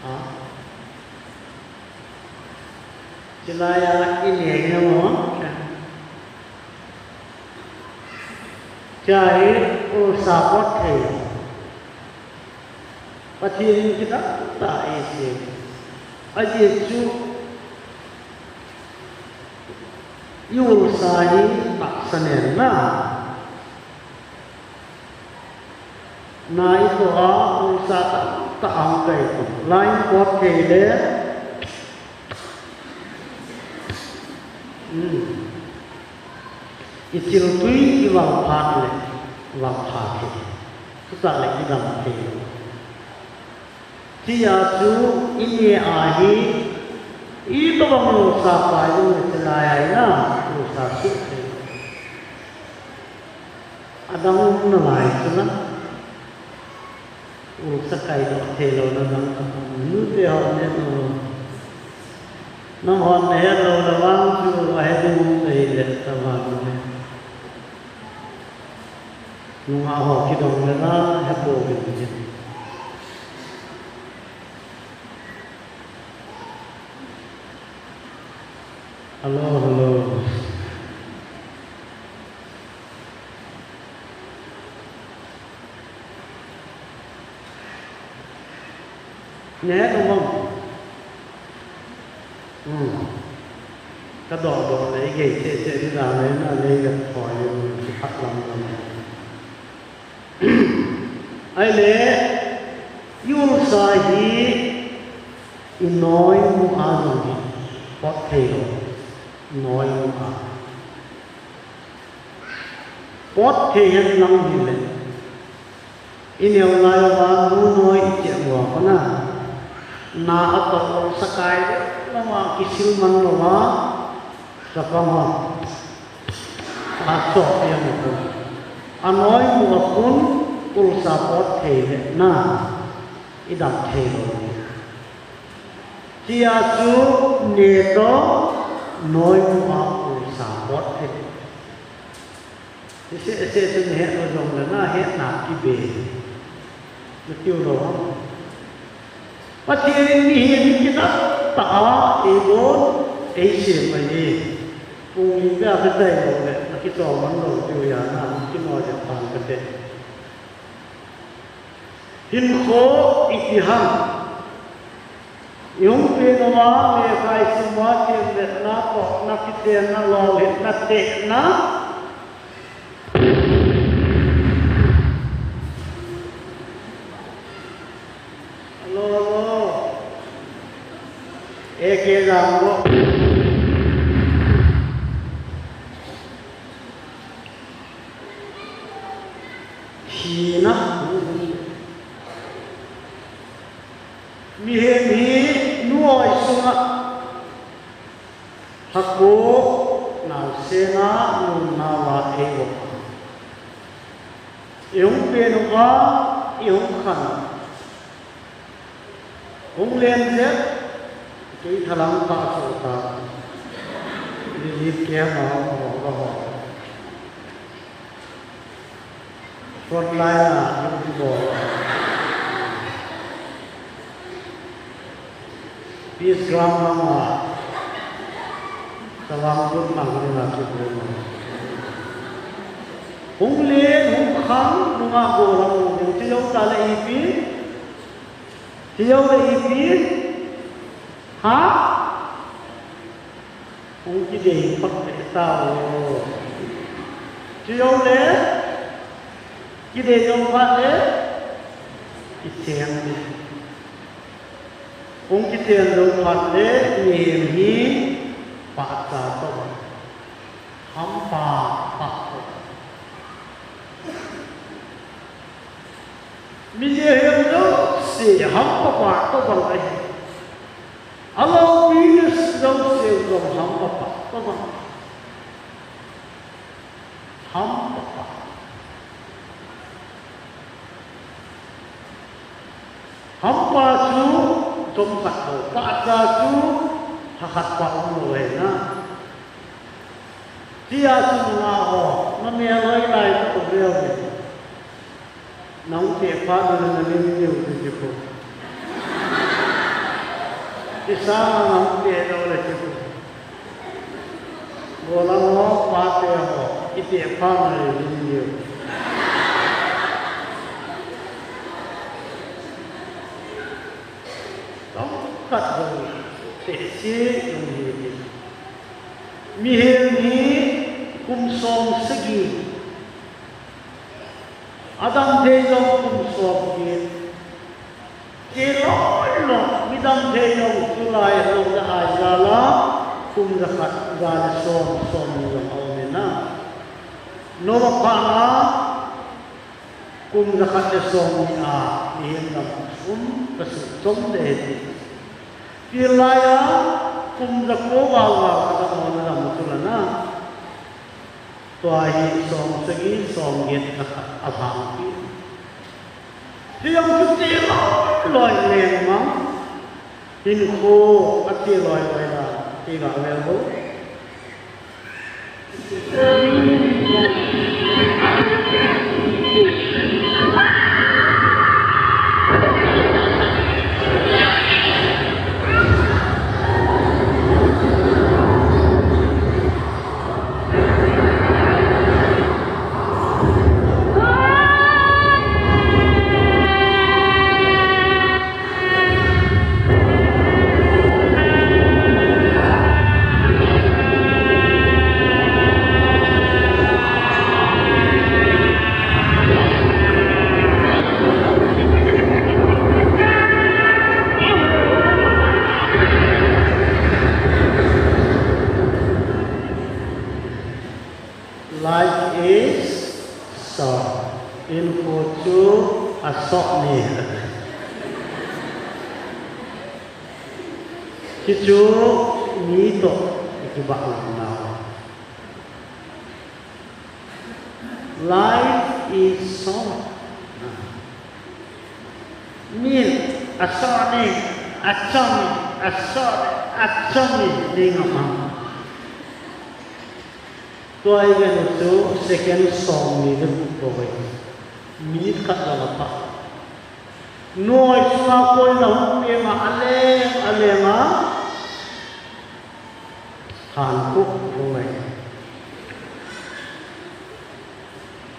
Ha? Chulai a i neng hi mo? Chua hi ulsa pot thei. Pathen in kidang tah a eisem. Ajeh chu i ulsa hi tahsa nen na. Na i toh a ulsa tamtah ahung kai. Line pot thei le. Hmm. I thiltui i val phat le, val phat thei. Chutah le i dam thei. Tia chu i neh a hi Itobang ulsa pai jong le chilai a ina, ulsa suh thei. Adang um nalai chu na. Ulsa kaidoh thei louna dang ka um. Nute ho ne no. Nanghon nahet louna vang chu ahe ding um thei le ta vang ne. Nungah ho kidong le na, hepou vin vin. Hello, hello. Ne, no, mong. Hmm. Kadoh doh le, igei che che di da le, na le ga thoi, phat lam lam. Ahile, i ulsa hi, i noimu a jong hi, pot thei lou, i noimu a. Pot thei hen lang hile, i neo lai uva, nu noi i cheh uva, kona, na atoh ulsa kai le, lama kisil man louva, chapang ho. Achoh jeng u. Anoimu a kon ulsa pot thei le na, i dam thei lou. Tia chu ne toh noimu a ulsa pot thei. Sese sese chu nahet lou jong le nahetna kibe. Natiu lou ham? Pathen in mihem hi kidang tah a eibon, eisem ahi. Pung lim beh a kichai lou le, akichom man lou diu ahi na, kimo le pang kate. Hinkho iti ham? I hung pen uva, lekha i sim uva, themletna, tohna, kichenna, lolhinna, tehna. Alo, alo. Eke jam lo. Thina. Mihem hi nu oi sunga. Hako, naosen a, nunna uva eivop. I hung pen uva, i hung khan. Hung len jep, tui thalang ta chu ta. Relief camp a hung ho, ho. Frontline a, duty bol a. Peace ground lama, tawang lut mang ding a kibol a. Hung len, hung khang, nungah gollhang ding, chejou tah le ipi, chejou le ipi, ha? Hung kidei phat le tao. Chejou le, kidei jou phat le, kichen le. Hung kichen jou phat le, mihem hi, pahcha toh. Hampa, pah toh. Mihem jouse hampa pah tobang ahi. Aloupi jouse jong hampa pah tobang. Hampa pah. Hampa chu chomkhat lou, pahcha chu thakhat pah umlou ahi na. Tia chu nungah ho, namel hoilai tah uvin. Nahung peh phat le nalim diu chu chu ko. Kisanga nahung peh lou le chu ko. Gollhang ho, pate ho, ipeh phat le nalim diu. Tongkhat ho, tehse jong hi ti. Mihem hi kum som sagi. Adam thei jong kum som get. Kiloi loi, midang thei jong tulai lou na ai jal a, kum jakhat, ja le som, som ni jong aum in a. Noah phat a, kum jakhat le som ni a, mihem dang sum kasuh chom ding ahi ti. Tilai a, Kum jako val val khat a hon a dam chu la na. Tua hi som sagi, som get khat a bang hi. Hiam chu te loi loi leng mang. Hinkho a te loi loi la, te ga leng ho. Life is short. Hinkho chu asot ni. Hichu mi toh kibang lou na. Life is short. Min, asot ni, achom ni, asot ni, achom ni, ding a mang. Tua i ven u chu second som ni le gup bou ahi. Minute khat lang a pha. Noi sunga koina hung peng a, aleng, aleng a. Thanpha hung ahi.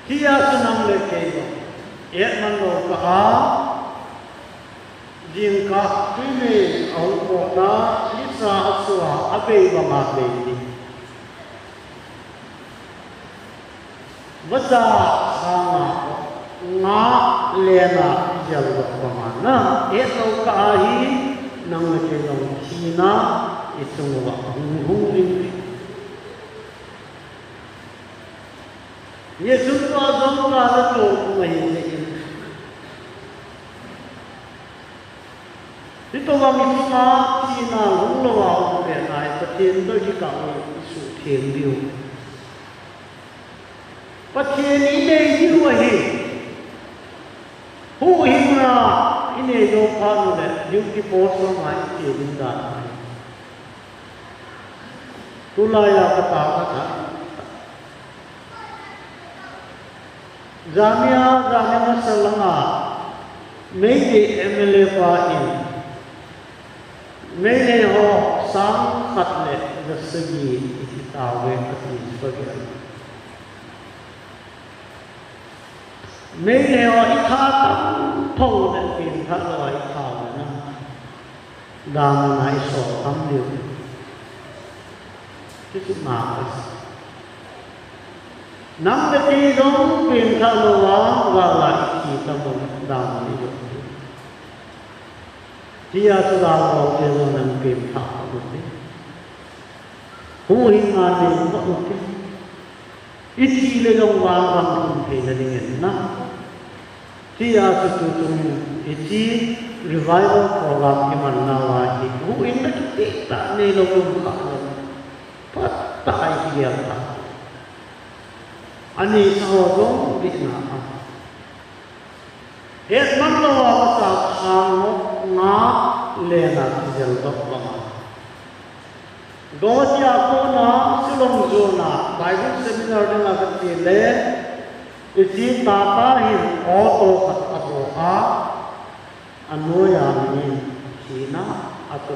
Tia chu nang le kei jong. Et man lou kah a. Jingkah tuni a hung pona, nisa a sua, a bei banga bei ni. Vacha sanga nga lena jal lou banga na, et lou kah a hi, nang le kei jong thina i chung uva hung hung ding. Jesu tua jong ka le to ku ma hi le in. Hitobang i chunga thina hung lou a um pet a hi Pathen toh kikah u i suhtheng diu. Pathen i nei diu ahi. Huhhingna i nei jou phat u le duty post lama i che ding dan ahi. Tulai a ka tao ka tha. Jania, jania masa langa, Meitei M L A pa in, Meitei ho sang khat le ja sagi i thi tauve ati sagi. Meitei ho i tha tam thou le pengtha lou a i tha u na. Damna i sol tam diu. Hichu na ka. Nang le kei jong pengtha lou a, gal a i thi tam u damna i jong. Tia chu gal lou te jong nang pengtha lou te. Huhhingna nei u te. I thi le jong vang vang um theina ding in na. Tia chu tuchung in hiche revival program i man nauva hi huhhingna kiti tah neilou um kha lou. Phatah a i gel ta. Anei sa ho jong dihna a. Het man lou a, ka sa sang mo nga lena kijel doh banga. Doh tia kona Shillong zona Bible seminar dinga ka che le, hiche tata hin auto khat a bol a, anoiya min Sina ati.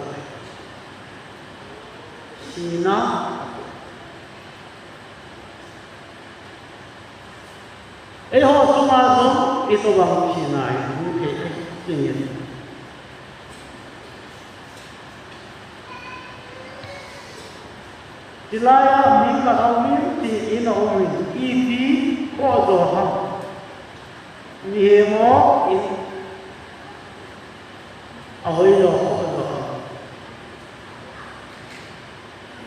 Sina ati. Eiho chunga jong itobang thina hi hung thei e, tingin. Hilai a mi khat aum in, ti in aum in, ipi khoh jo ham. Mihem ho in ahoi jo khoh jo ham.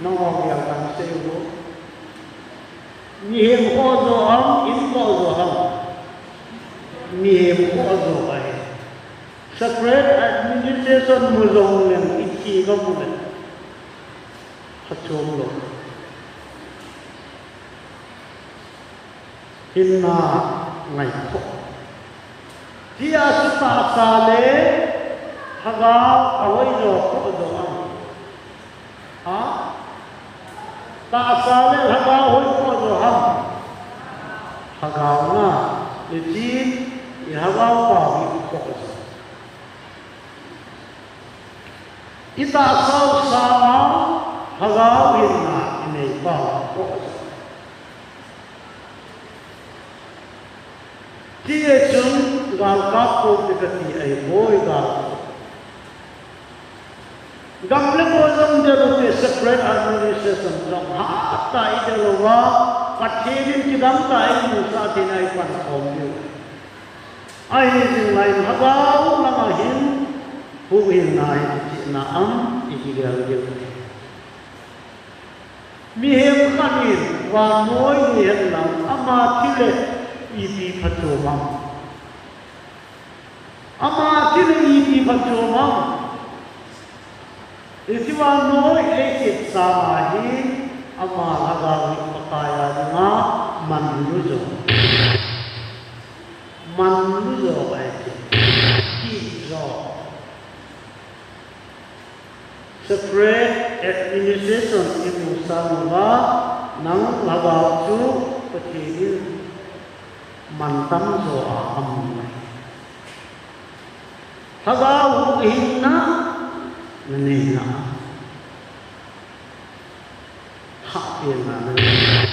Nangho gel tang sei u. Mihem khoh jo ham, in khoh jo ham. Mihem khoh jo ahi. Separate administration mu jong leng ithi kamu le. Pachom lou. Hinna ngaikhoh. Tia chu tahsa le lhagao ahoi jo khoh jo ham? Ha? Tahsa le lhagao hoi khoh jo ham? Lhagao na. Hitin, i lhagao pa hi khoh jo. I tahsa u sanga lhagao hinna i nei pau. Tia chun galkap pou te kati ahipoi gal. Gam le kho jong delu te separate administration jong hatah a i del uva, Pathen in kidang tah a eimusah theina a i pankhom diu. Ahi jing lai in lhagao langa hin huhhingna hi kichehna ham i kigel diu. Mihem khat in vannoi nei hen lang ama thi le ipi phatchom ham? Ama thi le ipi phatchom ham? Hiche vannoi leiset sanga hi ama lhagao hi Pakai a dinga manlu jo. Manlu jo ahi. Kih jo. Separate administration i musah uva, nang lhagao chu Pathen in mantam jo a amu ahi. Lhagao huhhingna na neina, hahpina na neina.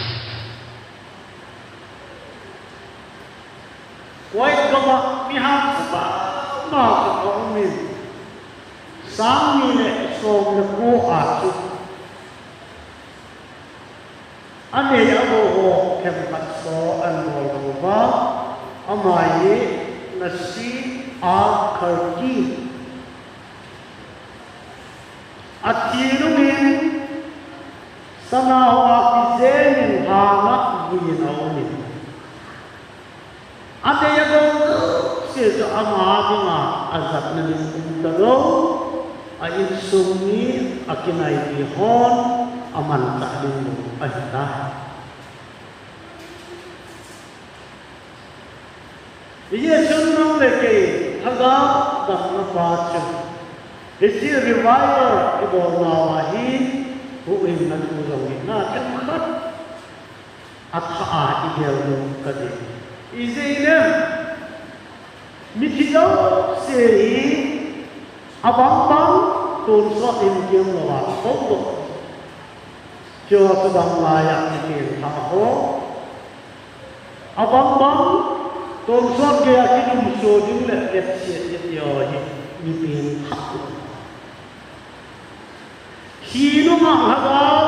Kuwait gam a mi hahsa mama khat aumin, sang ni le som le ko a chu anei agou ho themkhat so anabol uva, ama hi Nasir Al-Khalki. Athi nungin sana hoa kijemin hana vuiyin aumin. Anei agou jouse chu ama dinga ajatna ding umtalou, a insung mi akinaipi hon amanchah ding bou ahitai. Hijeh chun nang le kei lhagao damna pa chu, hiche revival ibolnauva hi huhhingna thu jong hi na themkhat athah a igel nom kati. Ijeh inem, mithi jouse hi abangbang tonsot in kemlouva khohdoh. Chua chu dang laiya mi pengthah ho, abangbang tonsot geiya kilungso ding le etchet eti ho hi mi pengthah lou. Thi nunga lhagao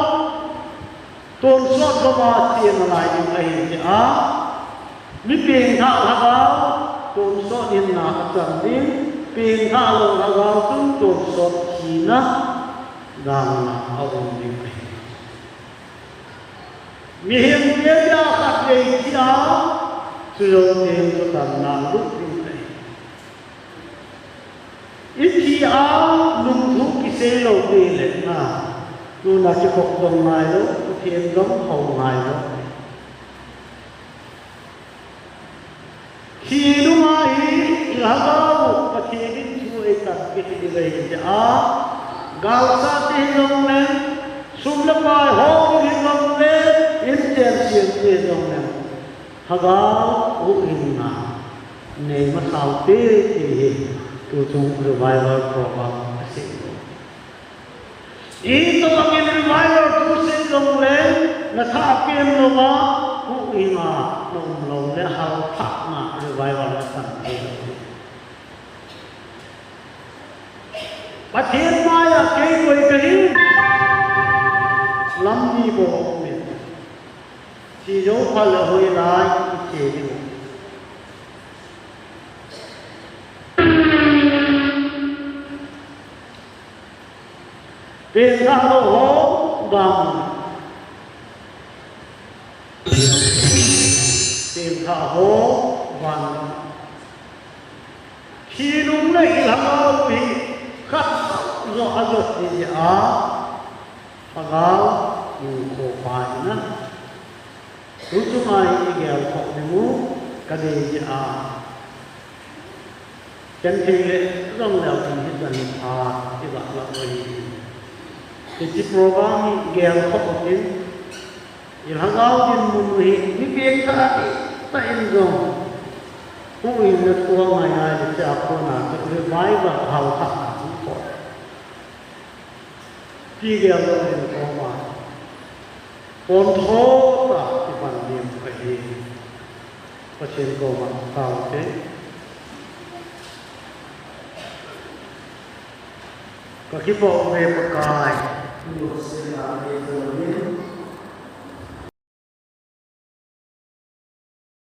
tonsot gama chena lai ding ahi tia, mi pengthah lhagao tonsot hinna achan ding, pengthah lou lhagao chun tonsot thina, damna aum ding ahi. Mihem te dia khatvei thi a, chujou teng chu damna lut ding ahi. Ithi a nungthu kisei lou ding le na, tuna kikhop jong ngailou, Pathen jong hou ngailou. Thi nunga hi ilhagao u Pathen in thu eitanpeh ding ahi tia, galsat te hijongle, sum le pai hol hijongle, inchen sem te hijongle, lhagao huhhingna nei masau te ti hi tuchung revival program asei u. Itobangin revival thu sei jongle, natha apen louva, huhhinga naum loule halthahna revival nachan theilou. Pathen maiya kei koi kahi, lam ni bou aumin. Thi jou phat le hoilai iche diu. Pengthah lou ho, vang. Pengthah ho, vang. Thi nung le ilhagao hi khat jo ajot ding ahi a. Lhagao, nu kho pa hi na. Tuchunga hi i gel khoh ding u, ka dei jeh a. Ken thei le, jong leu chun hichan pha, i ga la u ahi. Hiche program hi gel khoh u tin, i lhagao dinmun u hi, mi pek tah a, tah in jong. Pu in na tua ngai ngai le, tia kona, revival hao kha a, pu ko. Ti gel lo in koma. Pon tho ta ti pan dim ka hi. Pathen koma tao te. Ka kipa u ve Pakai. Lu se na ve ko ni.